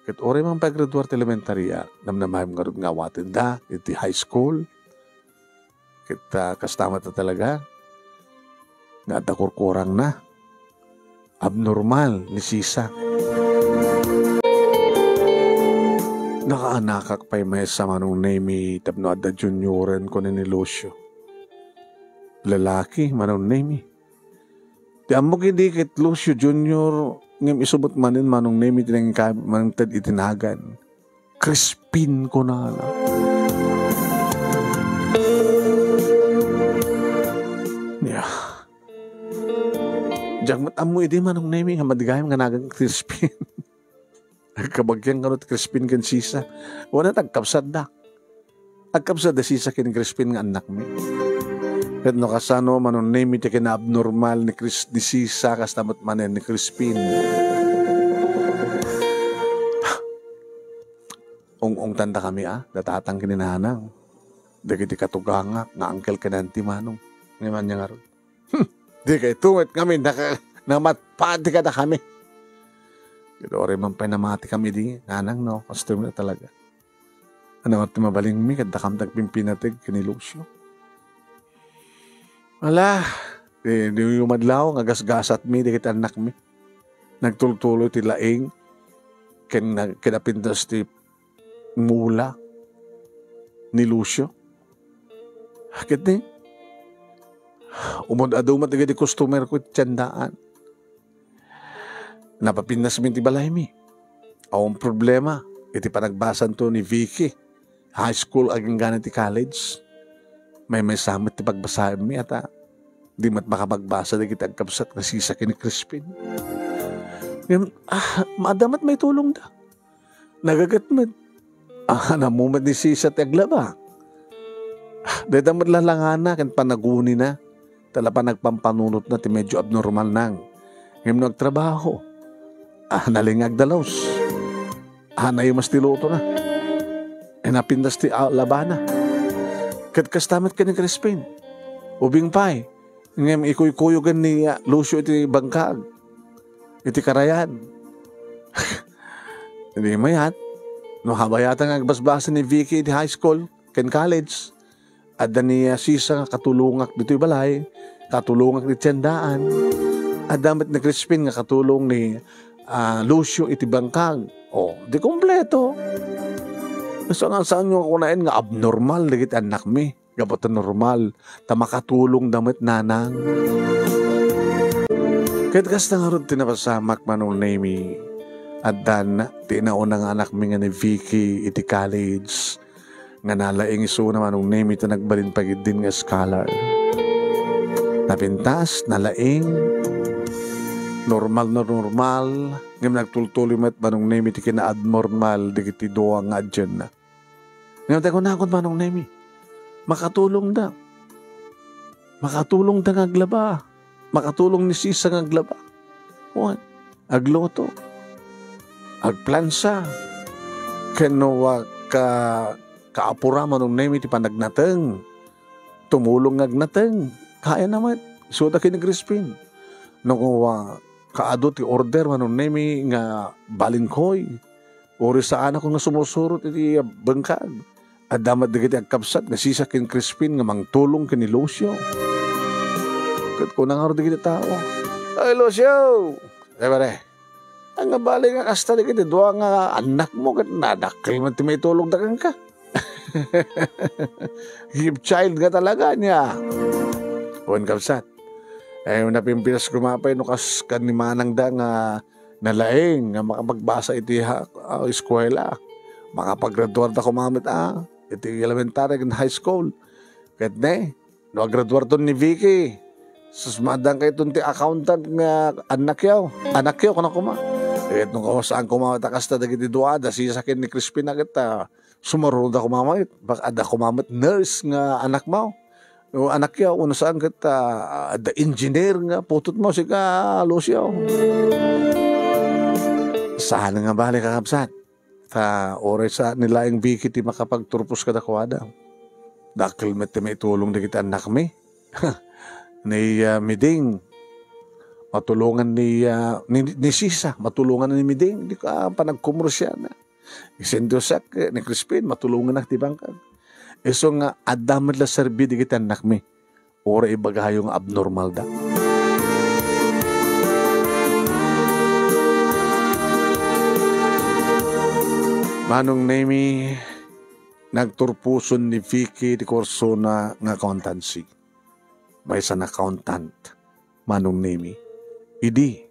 Ket uray man pay grade one ti elementaria, namnamaem ngarud nga awatenda iti high school. Ket, ah, kasta met talaga nga adda kurkurangna. Abnormal ni Sisa. Nakaanakak pay maysa Manong Nemi tapno adda junioren, kunen ni Lucio. Lalaki, Manong Nemi. Ti ammok idi ket Lucio Junior, ngem isu met manen Manong Nemi ti nangikabit mangted iti nagan. Crispin, kunana. Ya. Diak met ammo idi, Manong Nemi, nga madigayam nga nagan Crispin. Agkabagian kano ti Crispin ken Sisa. Wen, agkabsatda. Agkabsat da Sisa ken Crispin nga annakmi. Ket no kasano, Manong Nemi, ti kinaabnormal ni Chris-, ni Sisa, kasta met manen ni Crispin. Ung-ungtandakami, a, da tatang ken ni nanang. Dagiti katugangak nga uncle ken auntie, Manong. Ngem ania ngarud? Hmm, di kayto met ngamin naka-, namatpati kadakami. Ket uray man pay namatikami idi, nanang, no? Kastoy met talaga. Ania ngarud ti mabalingmi, ket dakami ti agpimpinateg ken ni Lucio. Ala, di, di yumadlaw nga gasgasatmi dagiti annakmi. Nagtultuloy ti laing ken nag-, kinapintas ti mula ni Lucio. Ket ni, umad-adu met dagiti customer ko iti tiendaan. Napapinnasmi ti balaymi. Awan problema iti panagbasanto ni Vicky. High school agingga ti college. Maymaysa met ti pagbasaenmi, ata di met makapagbasa dagiti agkabsat nga Sisa ken ni Crispin. Ngem, ah, maadda met maitulongda. Nagaget met. Ah, nammo met ni Sisa ti aglaba. Dayta met lalangana ken panagunina, ta la panagpampanunotna ti medyo abnormal nang. Ngem no agtrabaho, ah, nalingag dalos. Ah, naimas ti lutona. Eh, napintas ti, ah, labana. Ket kasta met ken ni Crispin. Ubing pay, ngem ikuykuyogen ni, ah, Lucio iti bangkag. Iti karayan. Di mayat, no habayatan nga agbasbasa ni Vicky iti high school ken college, adda ni, ah, Sisa nga katulongak ditoy balay, katulongak iti tiendaan. Adda met ni Crispin nga katulong ni, ah, Lucio iti bangkag. O, di kompleto. Saan, saanyo nga kunaen nga abnormal dagiti annakmi? Gapu ta normal, ta makatulongda met, nanang. Ket kasta ngarud ti napasamak, Manong Nemi, addan ti inauna nga anakmi nga ni Vicky iti college, nga nalaing isuna, Manong Nemi, ta nagbalin pay ketdin nga scholar. Napintas, nalaing, normal na normal, ngem nagtultuloy met, Manong Nemi, ti kinaabnormal dagiti dua nga adienna. Ngem ta kunakon, Manong Nemi, makatulongda. Makatulongda nga aglaba. Makatulong ni Sisa nga aglaba. Wen, agluto. Agplansa. Ken no, ah, ka-, kaapura, Manong Nemi, ti panagnateng. Tumulong nga agnateng. Kayana met. Isuda ken ni Crispin. No, ah, kaadu ti order, Manong Nemi, nga balingkoy. Uray saanakon nga sumusurot iti bengkag. Adda met dagiti agkabsat nga Sisa ken Crispin nga mangtulong ken ni Lucio. Ket kuna ngarud dagiti tao, "Ay, Lucio! Ay, pare, ania bale nga kasta dagiti dua nga annakmo ket nadakkel met ti maitulongda kenka? Give child nga talaga ania?" Wen, kabsat, ay, napimpinas koma pay no kas-, kan ni manangda nga nalaing nga makapagbasa iti ha-, ah, eskuela. Makapagraduarda koma met, ah, iti elementary ken high school. Ket ne, no agraduarton ni Vicky, sus, maaddaan kayton ti accountant nga annakyo. Annakyo, kuna koma. Ket no kawasaan koma ta kasta dagiti dua, da Sisa ken ni Crispin a ket, ah, sumaruroda koma met. Bak-, adda koma met nurse nga annakmo. O annakyo, wenno saan ket, ah, adda engineer nga putotmo, sika, Lucio. Saan nga bale, kakabsat. Ta uray sa ni laeng Vicky ti makapagturpos kadakuada. Dakkel met ti maitulong dagiti annakmi. Ni, ah, Miding, matulongan ni, ah, ni, ni Sisa, matulongan ni Miding, di ka panagkomersiana. Isindiusak, eh, ni Crispin, matulongannak ti bangkag. Isu nga, adda met la serbi dagiti annakmi. Uray ibagayo nga abnormalda. Manong Nemi, nagturposon ni Vicky ti kursona nga accountancy. Maysa nga accountant, Manong Nemi. Idi,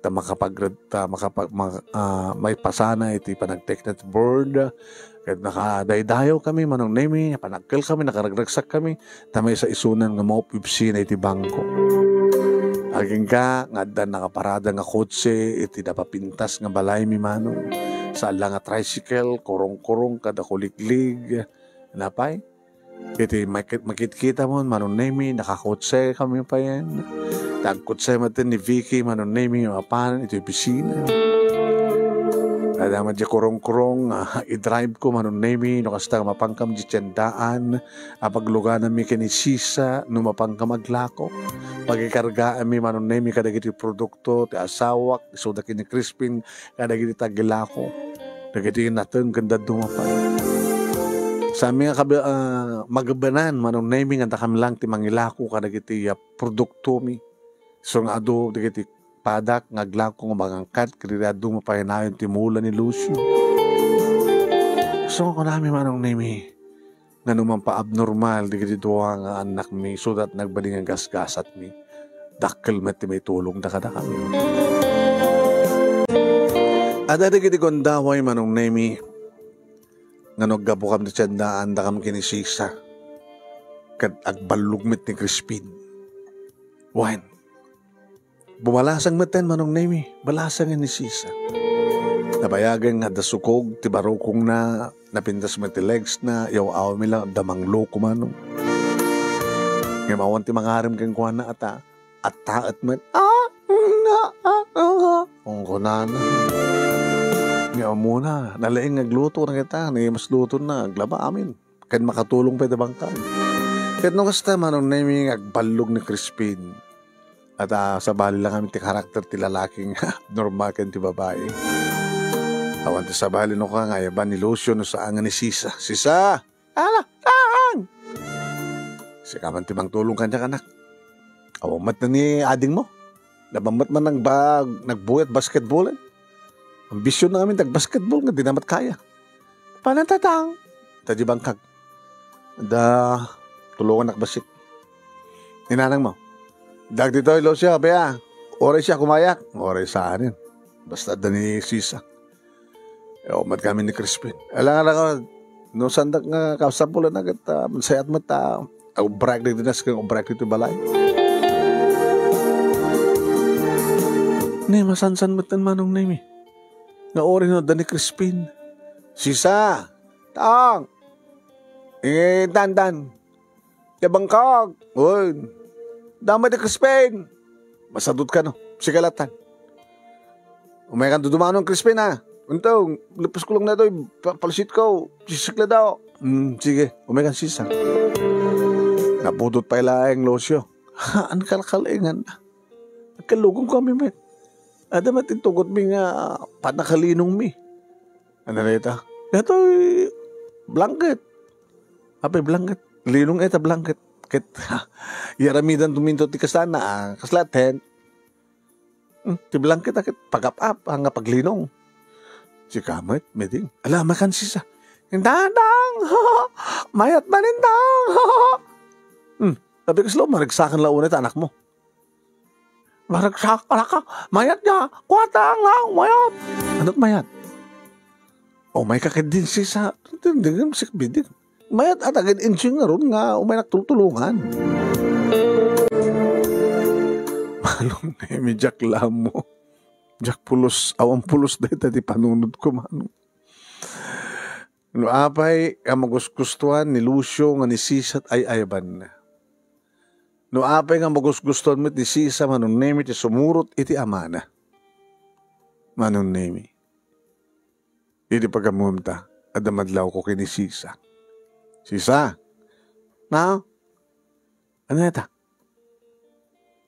ta makapagred-, ta makapag-, ma-, ah, maipasana iti panagtekna ti board, ket nakadaydayawkami, Manong Nemi, panagkelkami, nakaragsakkami, ta maysa isunan nga maopisina iti bangko. Agingga nga adda nakaparada nga kotse iti napapintas nga balaymi, Manong. Saan la nga tricycle, kurong-kurong, kada kuliglig. Napay? Iti makit-, makitkitamon, Manong Nemi, nakakotsekami payen. Nagkotse met ni Vicky, Manong Nemi, nga mapan iti opisina. Adda met diay kurong-kurong, ah, i-drive ko, Manong Nemi, no kasta, mapankami diay tiendaan, a paglugananmi ken ni Sisa, no mapankami aglako. Pagikargaanmi, Manong Nemi, kadagiti produkto ti asawak, isuda ken ni Crispin, kadagiti tagilako, dagiti nateng ken dadduma pay. Saanmi nga kabe-, ah, magebenan, Manong Nemi, nga dakami lang ti mangilako kadagiti, ah, produktomi. Isu nga adu dagiti padak nga aglako nga mangangkat, ket dadduma pay nayon ti mula ni Lucio. Isu nga kunami, Manong Nemi, nga no mangpaabnormal dagiti dua nga annakmi, isuda ti nagbalin nga gasgasatmi, dakkel met ti maitulongda kadakami. Adda dagiti gundaway, Manong Nemi, nga no aggapukami ti tiendaan, dakami ken ni Sisa, ket agballog met ni Crispin. Wen, bumalasang metten, Manong Nemi, balasangen ni Sisa. Nabayagen nga adda sukog ti barukongna, napintas met ti legsna, yaw-awmi la adda mangloko, Manong. Ngem awan ti mangarem kenkuana a ta, attaet met. Ah, ah, ah, ah. Kunkunana. Ngem ammona, nalaing nga agluto na kita, ni mas lutona, aglaba amin. Ken makatulong pay ti bangkag. Ket no kasta, Manong Nemi, nga agballog ni Crispin. At, ah, sabali lang amin ti karakter ti lalaki nga abnormal ken ti babai. Awan ti sabali no ka nga ayaban ni Lucio no saan nga ni Sisa. Sisa! Ala, saan? Sika man ti mangtulong kaniak, anak. Awan met ni adingmo. Nabanbat man nagba-, nagbuyat basketballen. Ambisyon na amin ti agbasketball nga di na met kaya. Panantatang. Ta di bangkag. Da, tulongannak bassit. Ni nanangmo. Dagditoy, Lucio, abiya. Uray siak kumayak. Uray saanen. Basta adda ni Sisa. Yaw met kami ni Crispin. Alangan ako, no sandak nga kasapulan na ket, ah, sayat met, ah, obrak dagiti nas ken obrak ditoy balay. Ni masansan met ten Manong Nemi. Nga uray no adda ni Crispin. Sisa! Tang! Ingitantan! Ti bangkag! Uy! Damay ti Crispin! Masadut ka, no? Sige, latan. Umay kan dudumanon, Crispin, ha? Unto, leppes ko lang na ito, pa-, palsit ko, sisikla daw. Hmm, sige, umay kan sisa. Napudot pay laeng, Lucio. Ha, ang kalkalingan. Agkallugon kami met. Adda met intugot mi nga panakalinong mi. Ano na ita? Datoy blanket. Apay blanket? Linong ita blanket. Ket, yaramidan tuminto ti kasana, ah, kasla tent. Hmm, ti blanket a ket pagap-ap, ah, nga paglinong. Sika met, Meding. Ala, makan sisa. Indang! Mayat man, indang! Hmm, sabi ko, "Silo, maragsakan la unay ta anak mo." Maragsak, alaka, mayat niya. Kuwatang lang, mayat. Ano't mayat? O, may kakit din sisa. Tindingan si Bidding. Mayat at agad insing nga ron nga umay naktultulungan. Manong Nemi, diak lamo. Diak pulos, awan pulos dayta ti panunod ko, Manong. No apay nga magusgustuan ni Lucio nga ni Sisa ti ay-ayabanna. No apay nga magusgustuan met ni Sisa, Manong Nemi, ti sumurot iti amana. Manong Nemi. Idi pagammem ta, adda madlawko ken ni Sisa. Sisa! Na? Ano ta?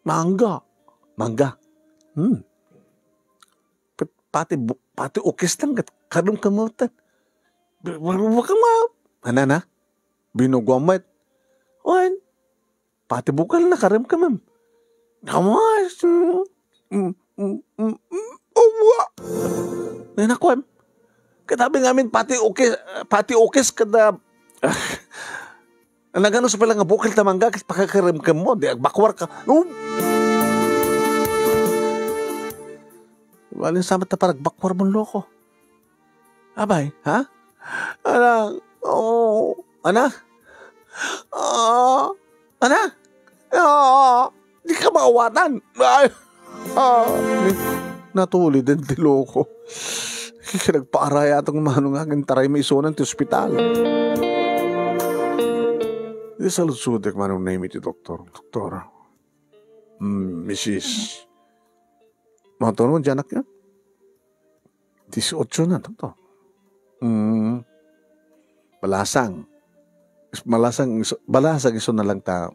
Mangga. Mangga. Hmm. Pet-, pati bu-, pati ukis lang ket karem ka met. Bi-, bu-, bu-, ka ma-, ano na? Binugo met. Wen, pati bukal na karem ka, ma'am. Kamas. Mm, mm, mm, mm. Uwa. Nay, nakuan. Katabi ngamin pati ukis, pati ukis kada, ah, nagano sa pala nga bukal ta mangga, ket pakakarem ka mo, di agbakwar ka. Um. Walin samat na parang bakwar mo, loko. Abay, ha? Anak, oo. Anak? Ah, anak? Ah, di ka maawatan. Ay, ah, natuli din ti loko. Kaya nagpaaraya atong manong akin taray maisunan ti ospital. Di saludsudek manong name iti doktor. Doktor, mm, misis, matuno ti anak niya? Dieciocho na, doktor. Mm. Balasang. Is-, balasang isu-, balasang isu na lang ta,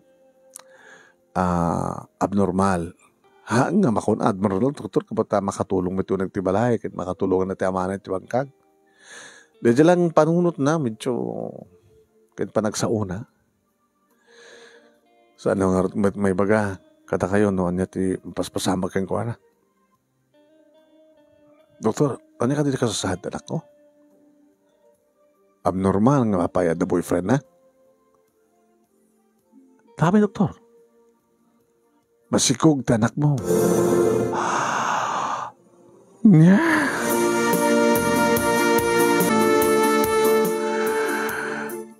ah, abnormal. Ha, nga makon abnormal, doktor, kabat ta makatulong met uneg ti balay, ket makatulong na ti amana ti bangkag. Daydiay lang panunot na, medyo ket panagsaona. Saan nga ngarud met maibaga kadakayo no ania ti mapaspasamak kenkuana? Doktor, ania kadi ti kasasaad, anak ko? Abnormal nga mapayat da boyfriend na? Sabi, doktor, masikog ti anak mo. Nya?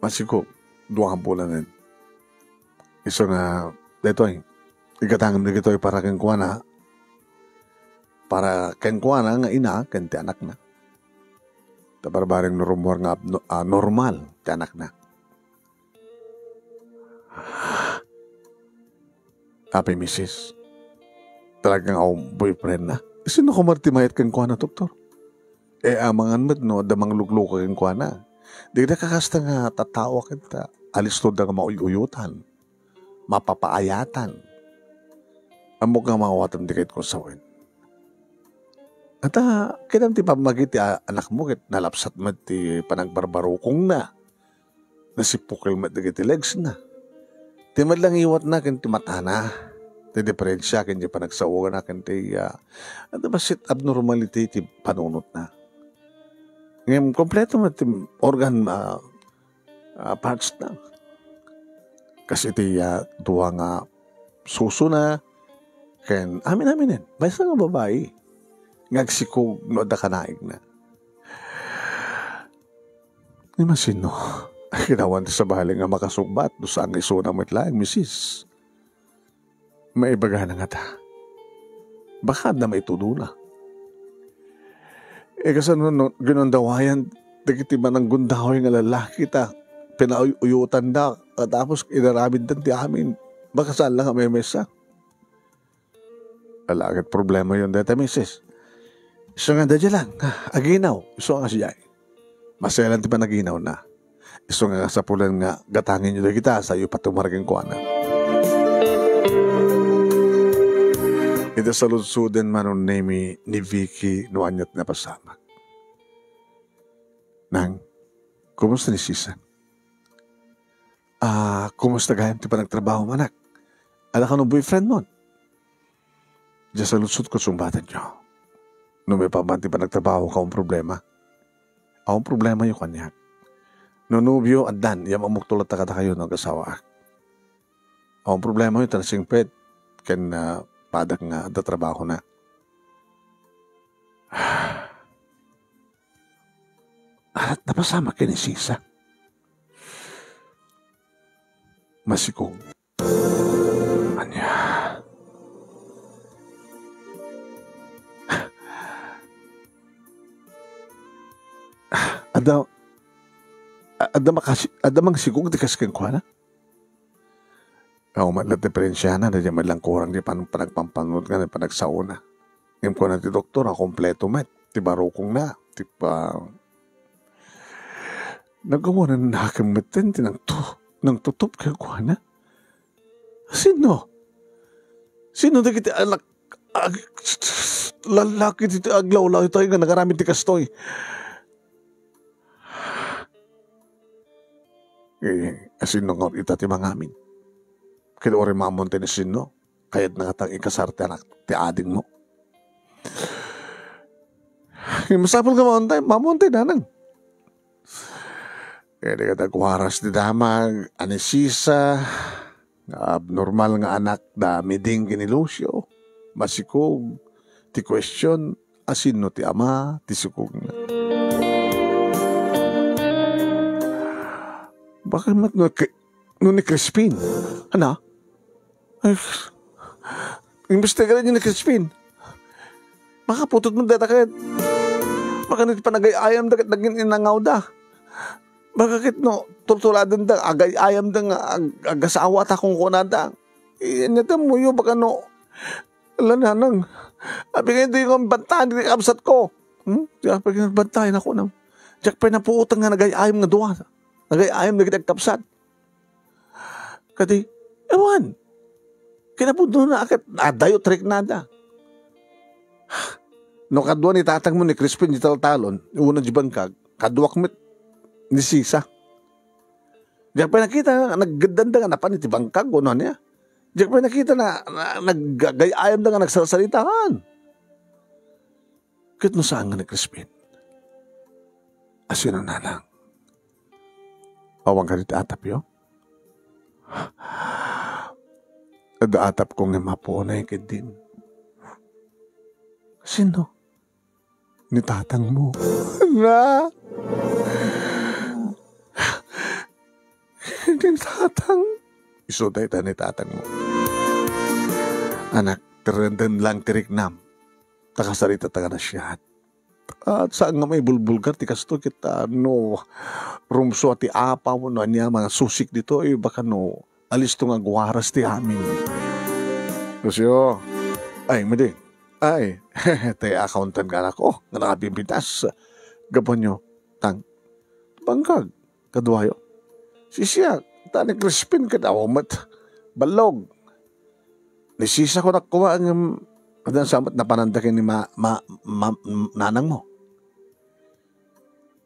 Masikog. Dua nga bulanen. Isu nga, daytoy, igatangem dagitoy para kenkuana, para kenkuana nga ina ken ti anakna. Ta barbareng no rummuar nga abno-, ah, normal ti anakna. Apay, misis, talaga nga boyfriend na? Sino koma ti mayat kenkuana, doktor? E, amangan met no adda manglugluka kenkuana. Dida kakasta nga tattao ket, ah, alisto da nga mauy-uyotan, mapapaayatan. Ammok nga maawatam di ket ko sawen. Ata, kidam ti pammagi ti a-, anakmo ket nalapsat met ti panagbarbarukongna. Nasipukel met dagiti legs na. Ti met lang iwatna ken ti matana, ti diferensia ken ti panagsaona ken ti, ah, adu bassit abnormality ti panunotna. Ngem kompleto met ti organ, ah, ah, parts na. Kas iti, ah, dua nga susona, ken amin-aminen, maysa nga babai nga agsikog no adda kanaigna. Ni masino, kinawan ti sabali nga makasungbat no saan nga isuna met laeng, misis. Maibagana ngata. Baka adda maitudona. E, kasano no ginundawayan dagiti mananggundaway nga lalaki ta pinauyuyotanda, tapos inaramiddan ti amin. Baka saan lang nga maymaysa. Ala ket problemayon dayta, misis. Isu nga, daydiay lang, aginaw, isu nga siya. Maselan ti panaginawna. Isu nga kasapulan nga gatangenyo dagita, sayo patumar kenkuana. Ita saludsoden man ni, ni Vicky no ania ti napasamak. Nang, kumusta ni Sisa? Ah, kumusta gayam ti panagtrabaho, anak? Adda kano boyfriend mo? Diay saludsodko, sungbatanyo. No maipapan ti panagtrabaho, awan problema. Awan problema yo kaniak. No nobio, addan, ya mamukto latta kadakayo no agasawaak. Awan problema yo, ta nasingpet ken, ah, padak nga adda trabahona. At napasamak ken ni Sisa. Masikog. Ania? Adda, adda makasi-, adda mangsikog ti kas kenkuana? Awan met la diferensiana, daydiay met lang kurang ti pan-, panagpampanunot nga panagsaona. Ngem kuna ti doktor a kompleto met ti barukongna, ti pa-, nagawanan nakem metten ti nangtu-, nangtutup kenkuana. Sino? Sino dagiti anak-, ag-, lallaki ti aglawlaw tayo nga nangaramid ti kastoy? Eh, asino nga ita ti mangamin? Ket uray mamon ti nasino, kayatna nga tang ikasar ti anak ti adingmo. Eh, masapul nga mamon tayo, mamon tayo, nanang. Eh, di ka tagwaras ti damag, a ni Sisa, nga abnormal nga anak da Miding ken ni Lucio. Masikog ti question, asino ti ama ti sikogna? Baka met no, no ni Crispin. Ana? Ay, imbestigaran ni Crispin. Makaputot mo data ket. Baka no ti panagay-ayam da ket naging inangawda. Baka ket no, tultuladenda, agay-ayamda nga ag-, agasawa ta kung kunada. Inyata muyo, baka no, ala nanang. Abi nga, hindi ko bantayan, di kabsat ko. Hmm? Di ka pagbantayan ako na. Diak pay napuutan nga nagay-ayam nga duwa. Nagay-ayam na kita kabsat. Kadi, ewan. Kinapudno na akat, adayo triknada. No kadua ni tatang mo ni Crispin di taltalon, una di bangkag, kaduak met ni Sisa. Diak pay nakita, naggaddanda nga napan iti bangkag, o ano niya. Diak pay nakita na, na naggagay-ayam da nga nagsarsaritaan. Ket no saan nga ni Crispin? Asino nanang? Awan ka diti atapyo? Adda atapko nga mapuonay ket din. Sino? Ni tatang mo. Na? Ni tatang? Isu dayta ni tatang mo. Anak, terenden lang ti riknam. Ta kasarita ta nga nasiat. At saan nga maibulbulgar ti kastoy ket, ah, no rumsua ti apaw no ania mga susik ditoy, baka no alisto nga agwaras ti amin. Lucio, ay, madi. Ay, tay accountant nga anak, oh, nga nakabimbitas. Gapuanyo, tang, bangkag, kaduayo. Sisiak, ta ni Crispin ket awan met. Ballog. Ni Sisa ko nakua ngem, adan sa met napananda ken ni ma-, ma-, ma-, nanang mo.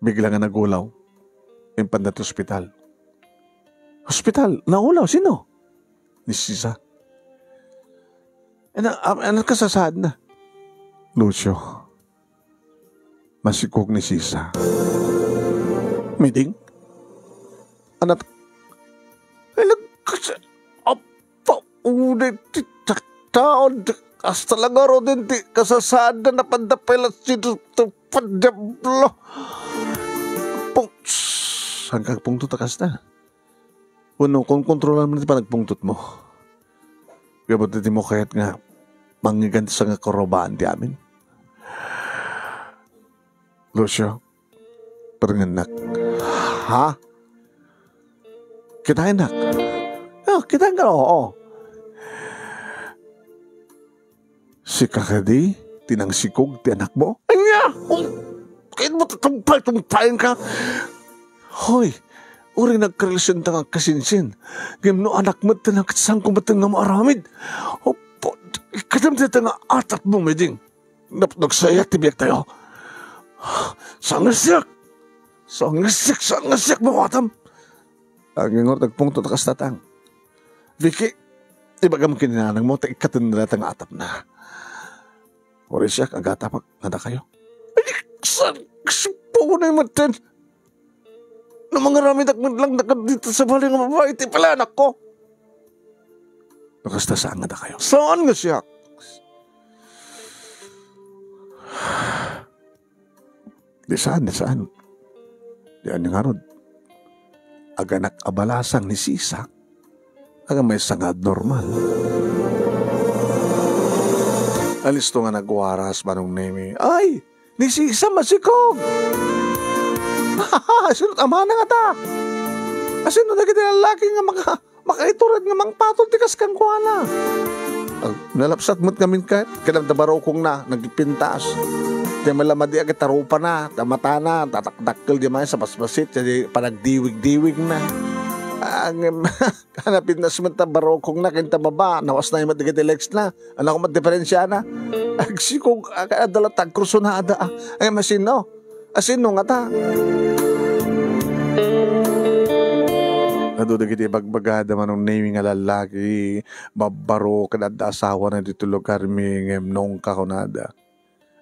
Bigla nga nagulaw. Impanda ti ospital. Ospital? Naulaw? Sino? Ni Sisa. Ano, ano kasasaad na? Lucio. Masikog ni Sisa. Miding? Anak, ay, nagkas-, apa, ulit ti tattaon, hasta lang aro din ti kasasaad na napanda pala si Diablo. Pung-, saan ka pungtot a kasta? Wenno, kon kontrolan mo ti panagpungtot mo. Gapu ti mo kayat nga mangngeg ti sangakurubaan ti amin. Lucio, permennak. Ha? Kitaennak? Oh, kitaenka, oo. Sika kadi ti nangsikog ti anakmo? Ania? Um, kaya't mo tatungpal-tungpalenka? Hoy, uray nagkarelasionta nga agkasinsin. Ngem no anak met ti nang-, saanko met nga maaramid. Opo, kadam dayta nga atapmo, Meding. Nap-, nagsayat ti biagtayo. Sangisiak! Sangisiak! Sangisiak! Mawatam! Agingor, nagpungtot a kasta, Tang. Vicky, ibagam ken ni nanangmo, ta ikkatenna dayta nga atapna. Uray siak, agatapak kadakayo. Ay, saan, saan po ko na yung maten? No mangaramidak man lang nakadita sa balay nga babae, ti pala anak ko. No kasta, saan nga dakayo? Saan nga siak? Di saan, di saan. Di anya ngarud. Aganak a balasang ni Sisa, aga maysa nga abnormal. Alisto nga nagwaras, Manong Nemi. Ay, ni Sisa masikog! Sino amana nga ta? Asino dagiti lalaki nga maka-, makaitured nga mangpatol ti kas kenkuana? Ag-, nalapsat met ngamin ket, kadam da barukongna, nagpintas. Ti malamadi agit tarupana, ta matana, tatakdakkel di may sa basbasit, ti panagdiwig-diwigna. Ngem, napintas met ta barukongna, ken ta baba, nawasna met dagiti legs na. Ania met diferensiana? Agsikog, ag-, adda la tagkrusonada. Ay, masino? Asino nga ta? Adu dagiti ibagbagada, Manong Nemi, nga lallaki, babbaro, ken adda asawana ditoy lugarmi, ngem nungka kunada.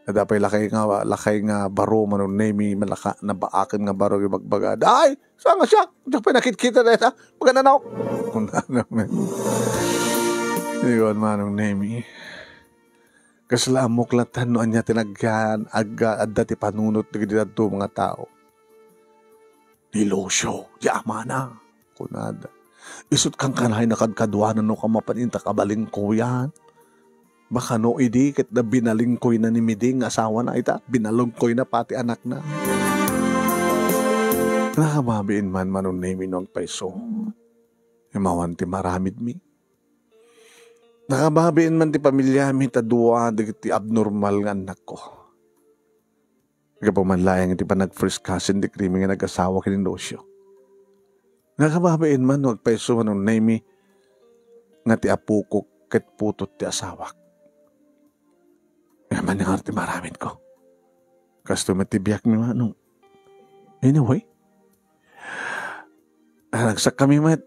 Adda pay lakay nga, lakay nga baro, Manong Nemi, malaka, nabaaken nga baro, ibagbagada. Ay! Saan nga siak? Diak pay nakitkita dayta. Magananok! Kunana met. Iwan, Manong Nemi. Kasla ammok latta no ania ti nagyan, agga-, adda ti panunot dagiti dadduma nga tao. Ni Lucio, ti amana, kunada. Isut' kankanayon a kadkaduanan no kamapan inta kabalingkoyan. Baka no idi ket binalingkoyna ni Miding nga asawana ita, binalingkoyna pati anakna. Nakababain man, Manong Nemi, no agpayso. Imawan ti maramidmi. Nakababain man ti pamiliami ta dua dagiti abnormal nga annakko. Gapu man laeng iti panag-first cousin ti krimen nga nag-asawa ken ni Lucio. Nakababain man no agpayso, Manong Nemi, nga ti apok ket putot ti asawak. Ngem ania ngarud ti maaramidko? Kastoy met ti biagmi, Manong. Anyway, nagsakkami met.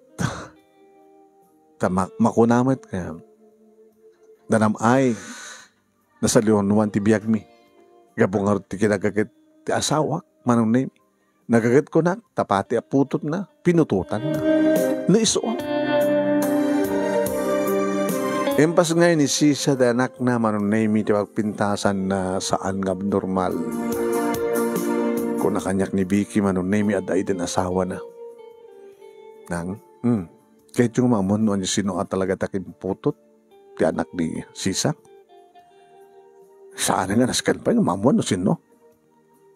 Ta ma-, makuna met nga, danam ay, nasalinuan ti biagmi. Gapu ngarud ti kinagaget ti asawak, Manong Nemi. Nagaget kunak, ta pati a putotna, pinutotanna. No isu. Impas ngay ni Sisa ti anakna, Manong Nemi, ti pagpintasanna saan nga abnormal. Kuna kaniak ni Vicky, Manong Nemi, adda iden asawana. Nang, hmm, kayatyo nga maammuan no ania sino a talaga ti kimputot ti anak ni Sisa? Saan nga nasken pay nga maammuan no sino?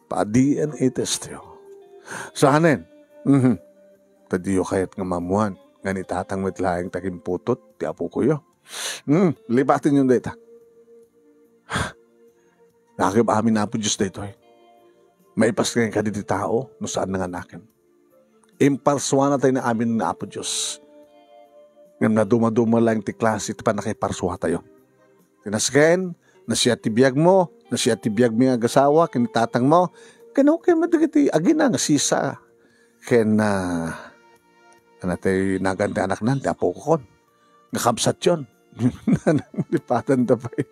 Pa-D N A test yo. Saanen? Mhm. Ta diyo kayat nga maammuan nga ni tatang met laeng ti kimputot ti apokoyo. Hmm, lipatenyon dayta. Nakakib amin Apo Dios daytoy. Maipas ngay kadagiti tao no saan nga nakem. Imparsuana tayo ni amin nga Apo Dios. Ngem nadumaduma laeng ti klase ti pannakaiparsuatayo. Ti nasken, nasiat ti biagmo, nasiat ti biagmi nga agasawa ken ni tatangmo, ken okay met dagiti agina nga Sisa ken, ah, ano ti nagan ti anaknan, ti apokon nga kabsatyon. Lipatanta pay.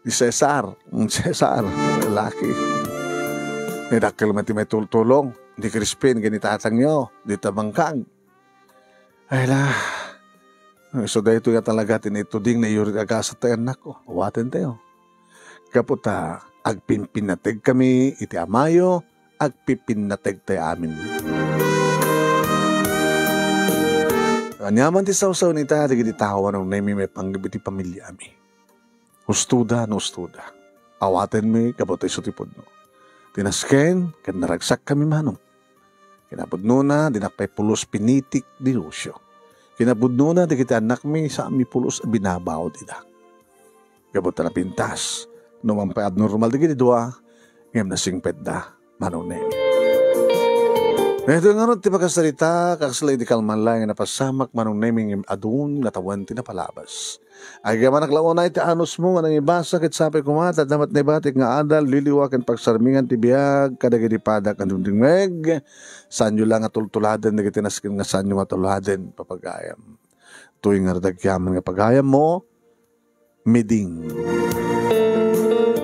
Ni Cesar, ni Cesar, lalaki. Ni dakkel met ti maitultulong, ni Crispin, ken ni tatangyo, dita bangkag. Ay la, isu daytoy nga talaga ti naituding nga iyurit agasat ti annakko. Awatentayo. Gapu ta agpinpinnategkami iti amayo, agpipinnategtayo amin. Aniaman ti sawsawen ita dagiti tao a nangnemi maipanggep iti pamiliami. Ustoda no ustoda. Awatenmi gapu ta isu ti pudno. Ti nasken ket naragsakkami, Manong. Kinapudnona, dinak pay pulos pinitik ni Lucio. Kinapudnona, dagiti annakmi, saanmi pulos a binabaud ida. Gapu ta napintas. No man pay abnormal dagiti dua, ngem nasingpetda. Manong Nemi. Daytoy ngarud ti pakasarita, kasla idi kalman laeng nga napasamak, Manong Nemi, ngem adun nga tawen ti napalabas. Agyaman laeng unay ti anusmo nga nangibasa ket sapay koma ta adda met naibatik nga adal, liliwa ken pagsarmingan ti biag kadagiti padak nga dumdumngeg. Saanyo la nga tultuladen dagiti nasken nga saanyo nga tuladen, papagayam. Toy ngarud agyaman nga pagayammo, Miding.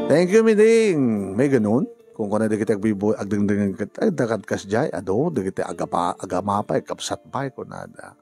Thank you, Miding. May ganun? Kung kuna dagiti agbibu-, agdengdengngeg ket, ay, dakat kasdiay, adu, dagiti agapa-, agama pay, kabsat pay, kunada.